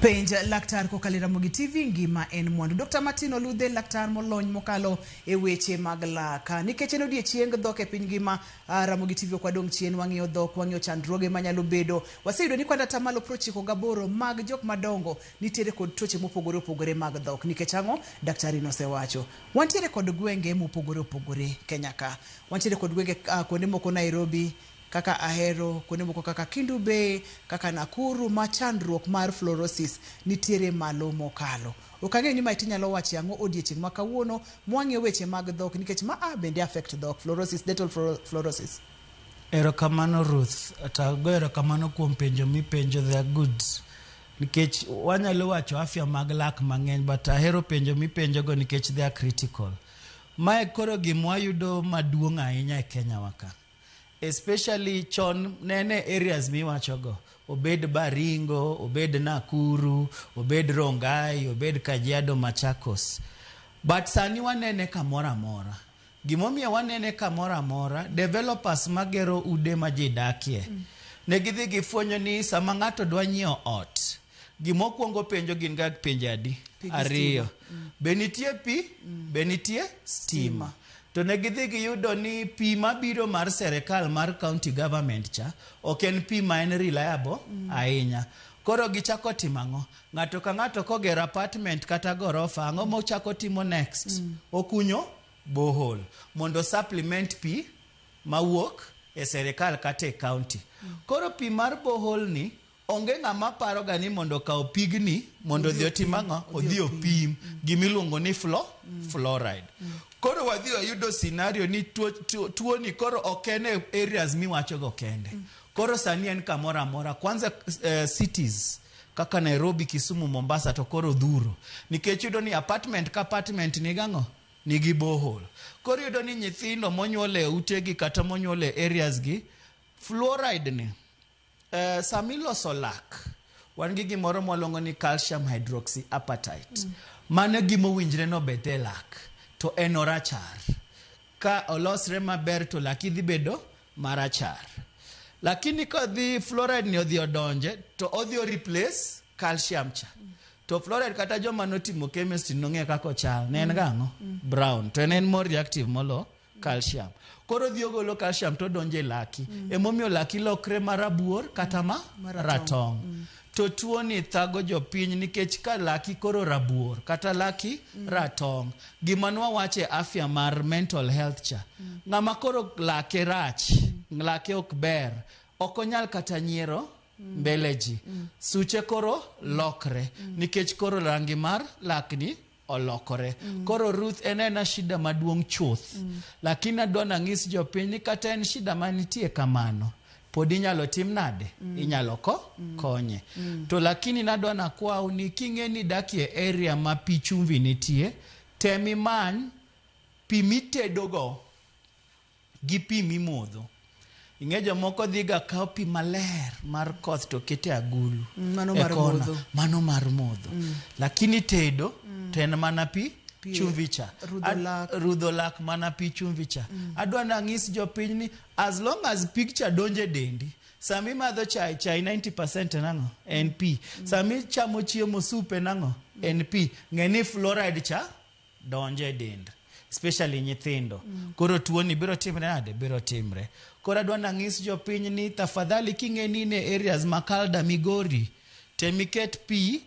Penj laktar kokalo e Ramogi TV ngima en mwandu. Dr. Martin Oludhe laktar molony mokalo e weche mag lak. Nikech en odiechieng dhok e piny ngima, Ramogi TV ok wadong' chien, wang'iyo dhok, wang'iyo chandruoge manyalo bedo. Waseyudo ni kwan atamalo 98 mag jok madongo nitiere kod tuoche mopogore opogore mag dhok. Nikech ang'o? Daktari nosewacho. Wantiere kod gwenge mopogore opogore Kenya ka. Wantiere kod gwenge kuonde moko Nairobi, kaka Ahero, kuonde moko kaka Kendu Bay, kaka Nakuru ma chandruok mar fluorosis nitiere malo mokalo. Ok ang'eyo ni mae tinyalo wacho ang'o odiechieng' ma kawuono mwang'iyo weche mag dhok nikech ma a bende affect dhok, fluorosis, dental fluorosis. Erokamano Ruth, to ago erokamano kuom penjo mipenjo, they are good. Nikech wanyalo wacho afya mag lak mang'eny, but ahero penjo mipenjogo nikech they are critical. Mae koro gima wayudo maduong' ahinya e Kenya wa ka. Especially chon nene areas miwachogo, obed Baringo, obed Nakuru, obed Rongai, obed Kajiado, Machakos. But sani wanene kamoro amora. Gimomiyo wanene kamoro amora, developers magero ude ma ji dakie, ne gidhi gifwenyo ni sama ng'ato dwa nyiewo ot, gimokwongo penjo gin ga penjo adi? Pi gi Ariyo. stima. Be nitie pi? Be nitie stima? To ne gidhi giyudo ni pi mabiro mar serikal mar county government cha, ok en pi ma en reliable ahinya. Koro gichako timo ang'o? Ng'ato ka ng'ato kogero apartment kata gorofa, ang'o mochako timo next? Okunyo borehole mondo supplement pi mawuok e serikal kata e county. Koro pi mar borehole ni onge ng'ama paro ga ni mondo okaw pigni mondo odhi otim ang'o? Odhi opim gimiluongo ni fluoride. Koro wadhi wayudo scenario ni tuo ni koro ok en e areas miwachogo kende. Koro sani en kamoro amora. Kwanza cities kaka Nairobi, Kisumu, Mombasa to koro dhuro. Nikech yudo ni apartment ka apartment nigi ang'o? Nigi borehole. Koro yudo ni nyithindo monyuol e utegi kata monyuol e areas gi, fluoride ni, sama iloso lak, wan gi gimoro mwaluongo ni calcium hydroxyapatite. Mano gima owinjre nobed e lak, to en orachar. Ka olosre maber to laki dhi bedo marachar. Lakini kodhi fluoride ni odhi odonje, to odhi o replace calcium cha. To fluoride kata joma notimo chemistry nong'eyo kaka ochal. Ne en gang'o? Brown. To en more reactive molo calcium. Koro odhi ogolo calcium to odonjo e laki. Emomiyo laki lokre marabuor kata ma ratong'. To tuo ni thago jopiny nikech ka laki koro rabuor kata laki ratong'. Gima nwawacho e afya mar mental health cha. Ng'ama koro lake rach, lake ok ber, ok onyal kata nyiero mbele ji. Suche koro lokre nikech koro rangi mar lakni olokore. Koro Ruth en ena shida maduong' chuth. Lakini adwa nang'is jopiny ni kata en shida manitie kamano, pod inyalo tim nade? Inyalo konye. To lakini nadwa nakwau ni king'e ni idakie area ma pi chumvi nitie, tem imany pi mitedogo gi pi mimodho. Ing'e jomoko dhi ga kawo pi maler mar koth to kete e agulu. Mano e mar kona. modho. Mano mar modho. Lakini tedo to en mana pi Pi chumvi cha. Rudho lak. Rudho lak mana pi chumvi cha. Adwa nang'is jopiny ni as long as pig cha donjo e dendi, sama imadho chai, chai 90% en ang'o? En pi. Sama ichamo chiemo soup en ang'o? En pi. Ng'e ni fluoride cha donjo e dend, especially nyithindo. Koro tuo ni biro timre nade? Biro timre. Koro adwa nang'is jopiny ni tafadhali king'e ni in e areas ma Kalda Migori, tem iket pi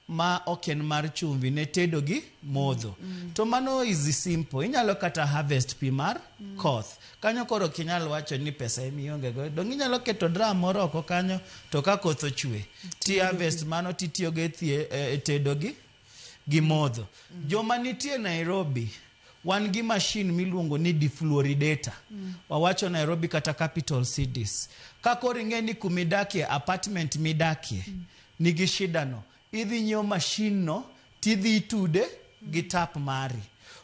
ma ok en mar chumvi ne tedo gi modho. To mano is simple. Inyalo kata harvest pi mar koth. Kanyo koro ok inyal wacho ni pesa emionge go. Dong' inyalo keto drum moro oko kanyo to ka koth ochwe, ti harvest mano titiyogo e tedo gi modho. Joma nitie Nairobi, wan gi machine miluongo ni defluoridator. Wawacho Nairobi kata capital cities. Ka koro ing'e ni kumidakie, apartment midakie, nigi shida no, idhi nyiewo machine no, tidhi itude gi tap mari.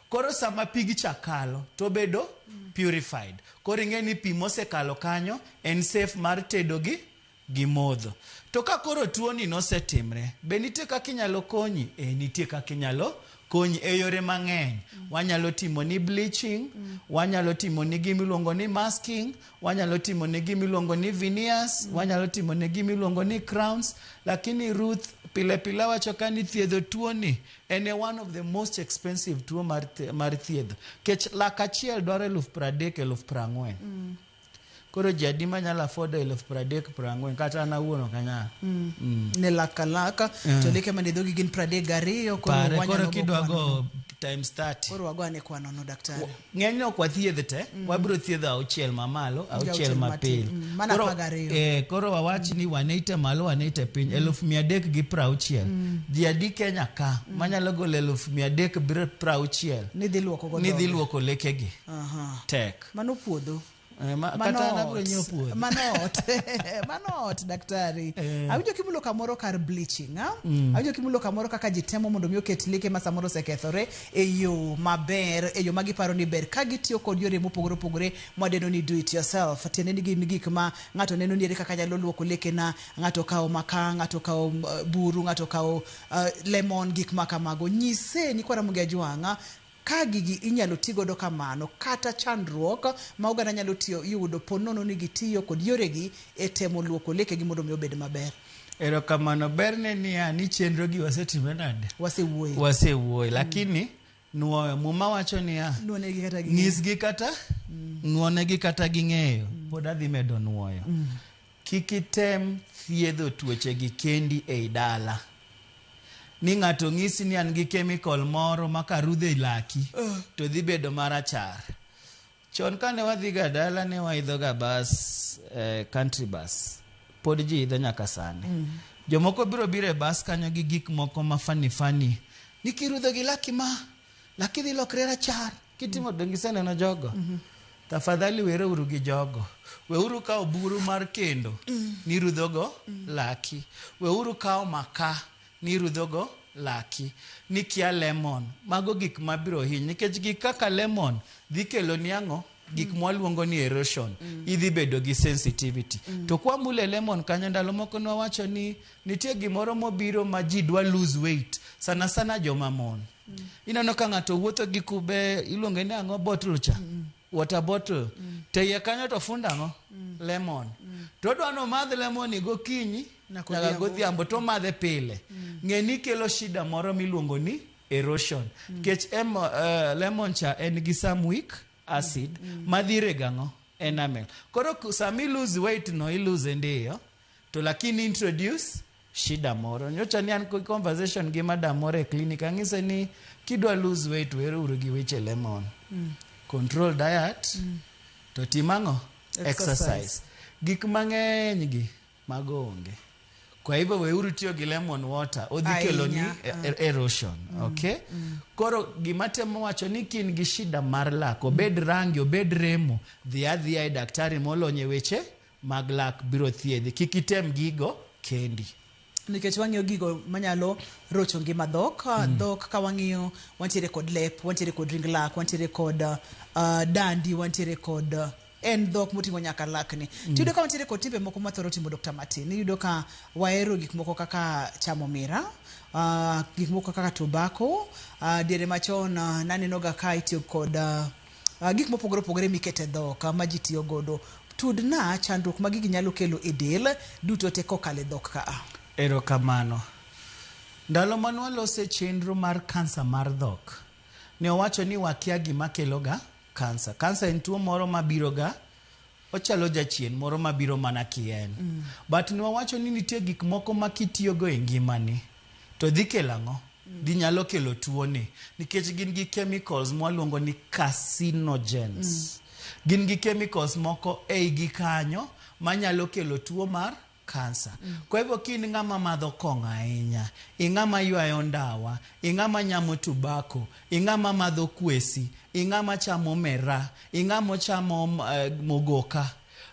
Koro sama pigi cha kalo, to obedo purified. Koro ing'e ni pi mosekalo kanyo en safe mar tedo gi modho. To ka koro tuo ni nosetimre, be nitie kaka inyalo konyi? Nitie kaka inyalo konyi e yore mang'eny. Wanyalo timo ni bleaching, wanyalo timo ni gimiluongo ni masking, wanyalo timo ni gimiluongo ni veneers, wanyalo timo ni gimiluongo ni crowns. Lakini Ruth, pile pile awacho ka ni thiedho tuo ni en e one of the most expensive tuo mar thiedho. Kech lak achiel dwaro 30,000, 40,000. Koro ji adi manyalo afford 30,000, 40,000? Kata an awuon ok anyal. Ne lak ka lak to leke mane dhogi gin 32, koro Pare wanyalo koro go kidwa kwano. go times 30. Koro wago ane kwanono, daktari. Ng'enyne ok wathiedh te, wabiro thiedho auchiel mamalo, auchiel auchiel mapiny. matin. Mana 12. Koro wawach ni 180 malo, 180 piny, 360,000. Ji adi Kenya ka manyalo golo 360,000 Ni dhi luoko go ni dhi dhoge? luoko lekegi? Tek. Mano puodho. Mano Mano kata an abiro ot. nyiewo puodho. Mano ot. Mano ot, daktari. Awinjo kimulo kamoro kar bleaching, ah? Awinjo kimulo kamoro kaka ji temo mondo mi oket leke ma samoro osekethore e yo maber, e yo ma giparo ni ber, ka gitiyo kod yore mopogore opogore mwadendo ni do it yourself. Tiende ni gin gik ma ng'ato neno ni ere kaka nyalo luoko lekena, ng'ato kawo makaa, ng'ato kawo buru, ng'ato kawo lemon, gik ma kamago. Nyise nyikwa Ramogi Ajwang'a ka gigi inyalo ti godo kamano, kata chandruok ma oganda nyalo tiyo yudo po nono ni gitiyo kod yoregi e temo luoko lekegi mondo mi obed maber. Erokamano. Berne niya ni chenro gi wasetime nade? Wasewuoye. Wasewuoye, lakini nuoyo muma wacho niya Nuonegi kata ging'eyo. Nyisgi kata nuonegi kata ging'eyo. Pod adhi medo nuoyo. Kik item thiedho tuoche gi kendi ei dala. Ni ng'ato ng'isi ni an gi chemical moro ma karudho e laki to dhi bedo marachar. Chon kane wadhi ga dala ne waidho ga bus, country bus. Pod ji idho nyaka sani. Jomoko biro biro e bus kanyo gi gik moko ma funny funny. Ni kirudho gi laki ma, laki dhi lokre rachar. Kitimo donge iseneno jogo? Tafadhali were uru gi jogo. Weuru kawo buru mar kendo nirudhogo laki. Weuru kawo makaa nirudhogo laki. Nikia lemon. Mago gik mabiro hinyi. Nikech gik kaka lemon dhi kelo ni ang'o? Gik mwaluongo ni erosion. Idhi bedo gi sensitivity. To kwamule lemon kanyo, ndalo moko nwawacho ni nitie gimoro mobiro ma ji dwa lose weight. Sana sana joma mon. Ineno ka ng'ato wuotho gi kube iluonge ni ang'o bottle cha? Water bottle. To iye kanyo to fund ang'o? Lemon. To odwa ni omadh lemon ni gokinyi Nyaka nyaka odhiambo. godhiambo to omadhe pile. Ng'e ni kelo shida moro miluongo ni erosion. Nikech lemon cha en gi some weak acid madhi rego ang'o? Enamel. Koro sama i lose weight no i lose ndiyo, to lakini introduce shida moro. Nyocha ni an kod conversation gi madam moro e clinic, ang'ise ni kidwa lose weight were uru gi weche lemon. Control diet to tim ang'o? Exercise. Exercise. Gik mang'eny gi mago onge. Kwa hivyo weuru tiyo gi lemon water, odhi kelo ni Ahinya, erosion. Okay? Koro gima temo wacho ni kin gi shida mar lak, obed rangi, obed remo, dhi adhiya e daktari molony e weche mag lak biro thiedhi. Kik item gigo kendi. Nikech wang'iyo gigo manyalo rocho ngima dhok. Dhok ka wang'iyo, wantiere kod lep, wantiere kod ring lak, wantiere kod dandi, wantiere kod en dhok moting'o nyaka lakni. Tiyudo ka wantiere kod timbe moko mathoro timo, Dr. Martin. Iyudo ka wahero gik moko kaka chamo mira, gik moko kaka tobacco. Diere machon naneno ga ka itiyo kod gik mopogore opogore mikete dhok ma ji tiyo godo. Tudna chandruok ma gigi nyalo kelo e del duto te kokalo e dhok ka. Erokamano. Ndalo mane walose chenro mar kansa mar dhok, ne owacho ni wakia gima kelo ga kansa. Kansa en tuo moro mabiro ga, ochalo jachien moro mabiro mana kien. But ne wawacho ni nitie gik moko ma kitiyogo e ngimani, to dhi kelo ang'o? Dhi nyalo kelo tuo ni. Nikech gin gi chemicals mwaluongo ni carcinogens. Gin gi chemicals moko eigi kanyo manyalo kelo tuo mar kansa. Kwa hivyo ka in ng'ama madho kong'o ahinya, ing'ama ywayo ndawa, ing'ama nyamo tobacco, ing'ama madho kwesi, ing'ama chamo mera, ing'ama chamo mogoka.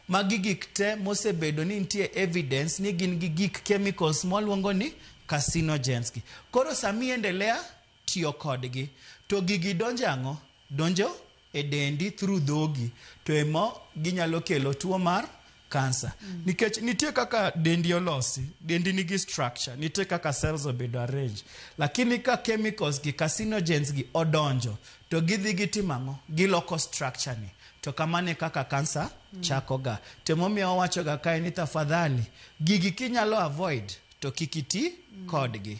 Magi gik te mosebedo ni nitie evidence ni gin gi gik chemicals mwaluongo ni carcinogens gi. Koro sami endelea tiyo kodgi, to gigi donjo ang'o? Donjo e dendi through dhogi, to emo ginyalo kelo tuo mar Kansa. Nikech nitie kaka dendi olosi, dendi nigi structure, nitie kaka cells obedo arranged. Lakini ka chemicals gi carcinogens gi odonjo, to gidhi gitimo ang'o? Giloko structure ni. To kamano e kaka kansa chako ga. To emomiyo wawacho ga kae ni tafadhali, gigi kinyalo avoid, to kik iti kodgi.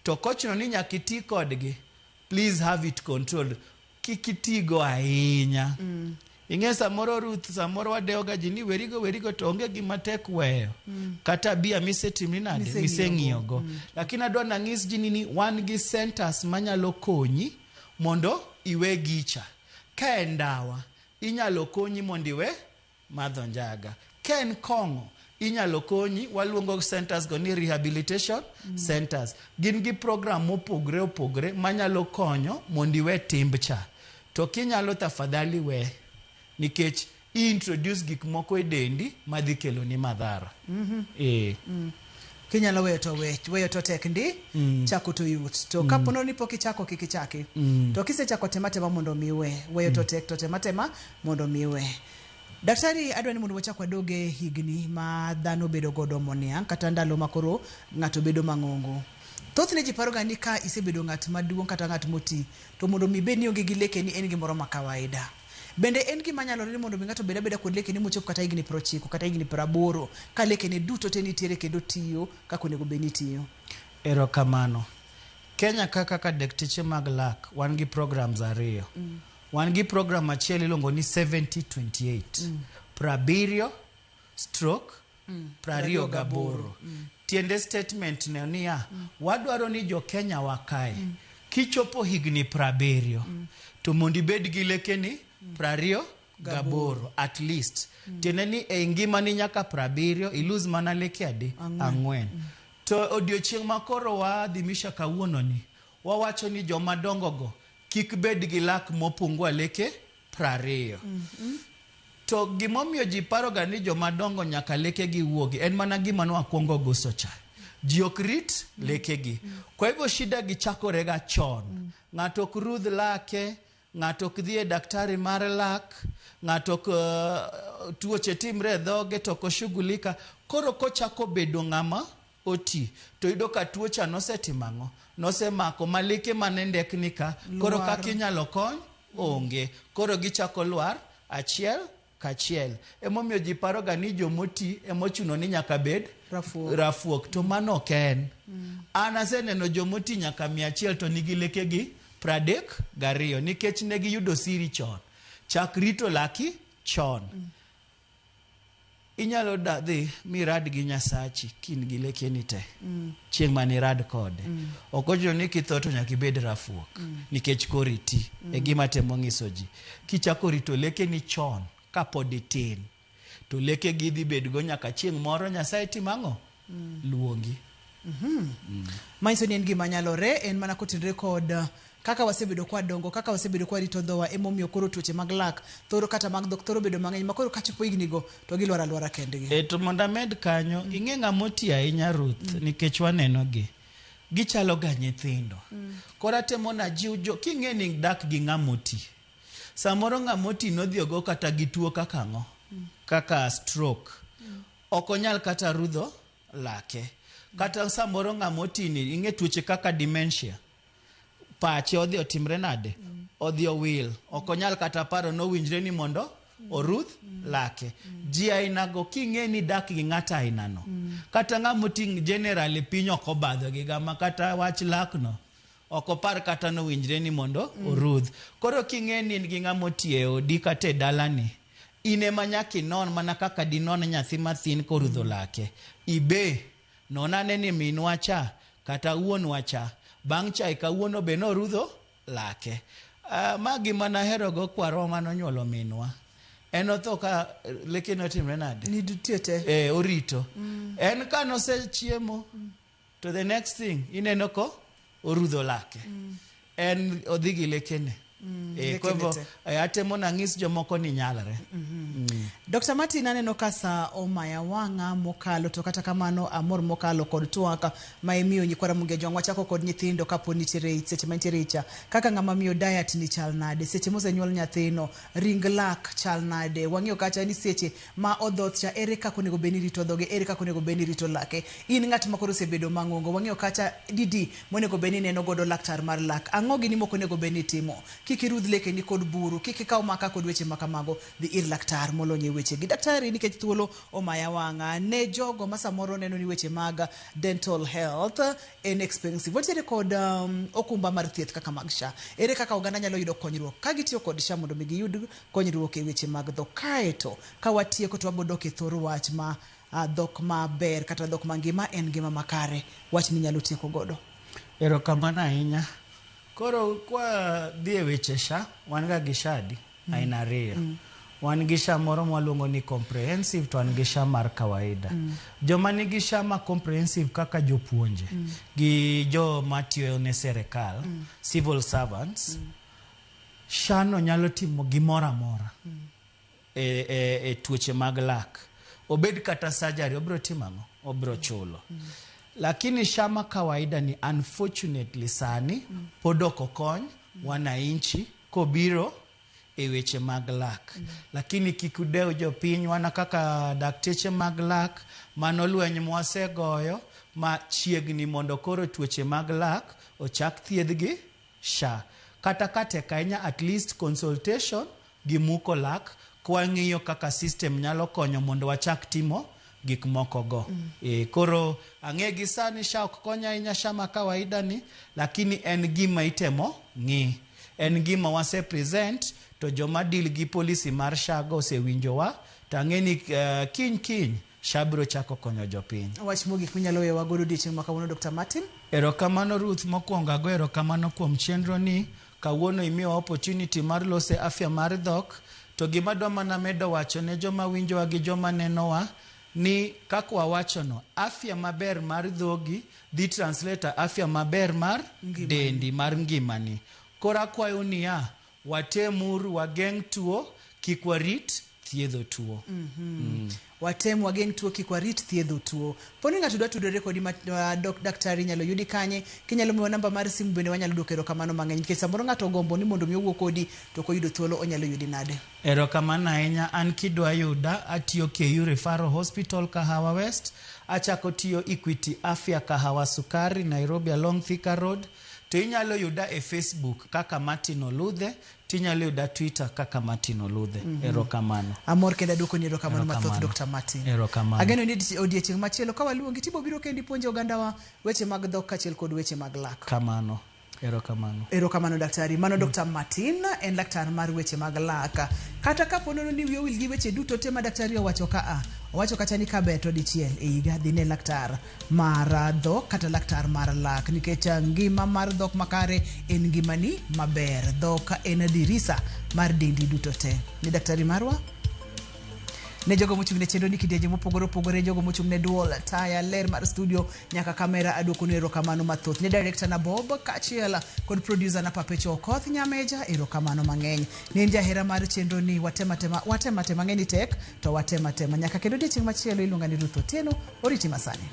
To kochuno ni nyaka iti kodgi, please have it controlled. Kik itigo ahinya. Ing'e samoro Ruth, samoro wadewo ga ji ni werigo werigo to onge gima tek weyo. Kata bia misetimni nade? Miseng'iyogo. Miseng'iyogo. Lakini adwa nang'is ji ni wan gi centers manyalo konyi mondo iwe gicha. Ka en ndawa, inyalo konyi mondo iwe madho njaga. Ka en kong'o, inyalo konyi, waluongo centers go ni rehabilitation centers. Gin gi program mopogre opogre manyalo konyo mondo iwe timb cha. To kinyalo tafadhali we, nikech i introduce gik moko e dendi madhi kelo ni madhara. Eh. Kinyalo weyo to we, weyo to tek ndi, chako to yot. To kapo ni pok ichako kik ichaki. To kisechako tema tema mondo mi iwe. Weyo to tek to tema tema mondo mi iwe. Daktari adwa ni mondo wachak wadoge higni ma dhano bedo godo moniang' kata ndalo ma koro ng'ato bedo mang'ongo. Thothne ji paroga ni ka isebedo ng'at maduong' kata ng'at moti to mondo mi ibed ni ionge gi lekeni en gimoro ma kawaida. Bende en gima nyalore ni mondo mi ng'ato obed abeda kod lekeni mochop kata higni 90 kata higni 80 ka lekene duto te nitiere kendo tiyo kaka onego bed ni tiyo. Erokamano. Kenya ka kaka dakteche mag lak wan gi programs ariyo. Wan gi program achiel iluongo ni 7028. 70 stroke 28. Tiende statement ne niya, wadwaro ni jo Kenya wa kae kichopo higni 70 to mondo ibed gi lekeni 28 at least. Tiende ni e ngimani nyaka 70 ilose mana leke adi? Ang'wen. To odiochieng' ma koro waadhimisha kawuono ni, wawacho ni joma dongo go kik bed gi lak mopungua leke 20. To gimomiyo ji paroga ni joma dongo nyaka lekegi wuogi en mana gima nwakwongo guso cha. Ji ok rit lekegi. Kwa hivyo shida gi chakore ga chon. Ng'ato ok rudh lake, ng'ato ok dhi e daktari mar lak, ng'ato ok tuoche timre e dhoge to ok oshughulika. Koro kochako bedo ng'ama oti to yudo ka tuo cha nosetimo ang'o? Nosemako ma leke mane ndekni ka. Koro kaka inyalo kony onge. Koro gichako lwar achiel kachiel. Emomiyo ji paroga ni jomoti emochuno ni nyaka bed rafuok. To mano ok en. An aseneno jomoti nyaka 100 to nigi lekegi 32 nikech ne giyudo siri chon. Chak rito laki chon. Inyalo dhi mirad gi Nyasachi kin gi lekeni te. Chieng' mane irad kode. Ok ochuno ni kitho to nyaka ibed rafuok. Nikech koro iti. E gima temo ng'iso ji. Kichako rito lekeni chon kapod itin, to lekegi dhi bedgo nyaka chieng' moro Nyasaye timo ang'o? Luongi. Manyiso ni en gima nyalore, en mana kotenore kod kaka wasebedo kwa dongo, kaka wasebedo kwa rito dhowa, emomiyo koro tuoche mag lak thoro kata mag dhok thoro bedo mang'eny ma koro kachopo higni go to gilwar alwara kendgi. E to mondo amed kanyo, ing'e ng'ama oti ahinya Ruth, nikech waneno gi. Gichalo ga nyithindo. Koro atemo najiw jo, king'e ni dak gi ng'ama oti. Samoro ng'ama oti nodhi ogo kata gi tuo kaka ang'o? Kaka stroke. Ok onyal kata rudho lake. Kata samoro ng'ama oti ni, ing'e tuoche kaka dementia. Pache odhi otimre nade? Odhi owil. Ok onyal kata paro nowinjre ni mondo orudh lake. Ji ainago king'e ni dak gi ng'ato ainano. Kata ng'ama oti generally piny ok obadho gi ga ma kata wach lakno. Ok opar kata nowinjre ni mondo orudh. Koro king'e ni in gi ng'ama oti e odi kata e dalani, in ema nyaka inon mana kaka dinon nyathi mathin korudho lake. Ibe, non ane ni minwa cha, kata wuonwa cha, bang' chae kawuono be norudho lake. Ma gima naherogo kwarwa manonyuolo minwa. En otho ka leke notimre nade? Nitie te. Orito. En ka nosechiemo, to the next thing, ineno ko orudho lake. En odhi gi lekene. Kwa hivyo lekene te. atemo nang'is jomoko ni nyalre. Dr. Martin, aneno ka sa omaya wang'a mokalo, to kata kamano amor mokalo kod twak ma imiyo nyikwa Ramogi Ajwang'. Wachako kod nyithindo kapo nitiere seche ma nitiere icha, kaka ng'ama miyo diet ni chal nade, seche mosenyuol nyathino ring lak chal nade, wang'iyo kacha ni seche ma odhoth cha ere kaka onego bed ni rito dhoge, ere kaka onego bed ni rito lake. In ng'at ma koro osebedo mang'ongo, wang'iyo kacha didi monego bed ni neno godo laktar mar lak, ang'o gini mok onego bed ni itimo, kik irudh lekeni kod buru, kik ikaw maka kod weche ma kamago, dhi ir laktar molony e wechegi. Daktari, nikech thuolo omaya wang'a, ne jogo ma samoro neno ni weche mag dental health en expensive, wantiere kod okumba mar thieth kaka mag SHA. Ere kaka oganda nyalo yudo konyruok ka gitiyo kod SHA mondo mi giyud konyruok e weche mag dhok? Kaeto ka watieko to wabodok e thor wach ma dhok maber kata dhok mangima en ngima makare, wach minyalo tieko godo. Erokamano ahinya. Koro kwa dhi e weche SHA, wan ga gi SHA adi? Aina ariyo. Wan gi SHA moro mwaluongo ni comprehensive to wan gi SHA mar kawaida. Joma nigi SHA ma comprehensive kaka jopuonje gi joma tiyo ne serikal, civil servants, SHA no nyalo timo gimoro amora e tuoche mag lak. Obed kata surgery, obiro timo ang'o? Obiro chulo. Lakini SHA ma kawaida ni unfortunately sani pod ok okony wananchi kobiro e weche mag lak. Lakini kik udew jopiny, wana kaka dakteche mag lak, mano lweny mwasegoyo ma chiegni mondo koro tuoche mag lak ochak thiedhgi SHA. Kata ka tek ahinya, at least consultation gi muko lak, kwang'iyo kaka system nyalo konyo mondo wachak timo gik moko go. Koro ang'e gi sani SHA ok kony ahinya SHA ma kawaida ni, lakini en gima itemo ng'i. En gima wase present to joma deal gi policy mar SHA go osewinjowa, to ang'e ni kiny kiny SHA biro chako konyo jopiny. Wach mogik minyalo weyowa godo odiochieng' ma kawuono, Dr. Martin? Erokamano Ruth, mokwongo ago erokamano kuom chenro ni kawuono imiyowa opportunity mar loso afya mar dhok. To gima adwa mana medo wacho ne joma winjowa gi joma nenowa ni kaka wawachono, afya maber mar dhogi dhi translate afya maber mar dendi mar ngimani. Koro akwayo niya, watemuru wageng' tuo, kik warit thiedho tuo. Watem wageng' tuo, kik warit thiedho tuo. Poni ng'ato dwa tudore kodi daktari, nyalo yudi kanye? Kinyalo miwa namba mar simu bende wanyalo duoko erokamano mang'eny, nikech samoro ng'ato ogombo ni mondo mi owuo kodi to ok oyudo thuolo, onyalo yudi nade? Erokamano ahinya. An kidwa yuda, atiyo KU Referral Hospital Kahawa West, achako tiyo Equity Afya Kahawa Sukari Nairobi along Thika Road. To inyalo yuda e Facebook kaka Martin Oludhe, tinyalo yuda Twitter kaka Martin Oludhe. Erokamano. Amor kendo aduoko ni erokamano mathoth, Dr. Martin. Erokamano. Ageno ni odiechieng' machielo ka waluongi tibo biro kendi puonjo ogandawa weche mag dhok kaachiel kod weche mag lak. Kamano. Erokamano. Erokamano daktari. Mano Dr. Martin en laktar mar weche mag lak. Kata kapo nono ni wiyi owil gi weche duto te ma daktari owacho ka a, owacho kacha ni kaber to dichiel e higa dhi ne laktar mar dhok kata laktar mar lak, nikech ngima mar dhok makare en ngimani maber. Dhok en dirisa mar dendi duto te. Ni daktari marwa, ne jogo mochung' ne chenro ni kidienje mopogore opogore, jogo mochung' ne duol, taya, ler mar studio nyaka kamera, aduoko nu erokamano mathoth. Ne director na Bob kaachiel kod producer na Papecho Okoth Nyameja, erokamano mang'eny. Ne in jahera mar chenro ni, watema tema, watema tema, ng'e ni tek to watema tema. Nyaka kendo odiechieng' machielo, iluonga ni Ruth Otieno, oriti masani.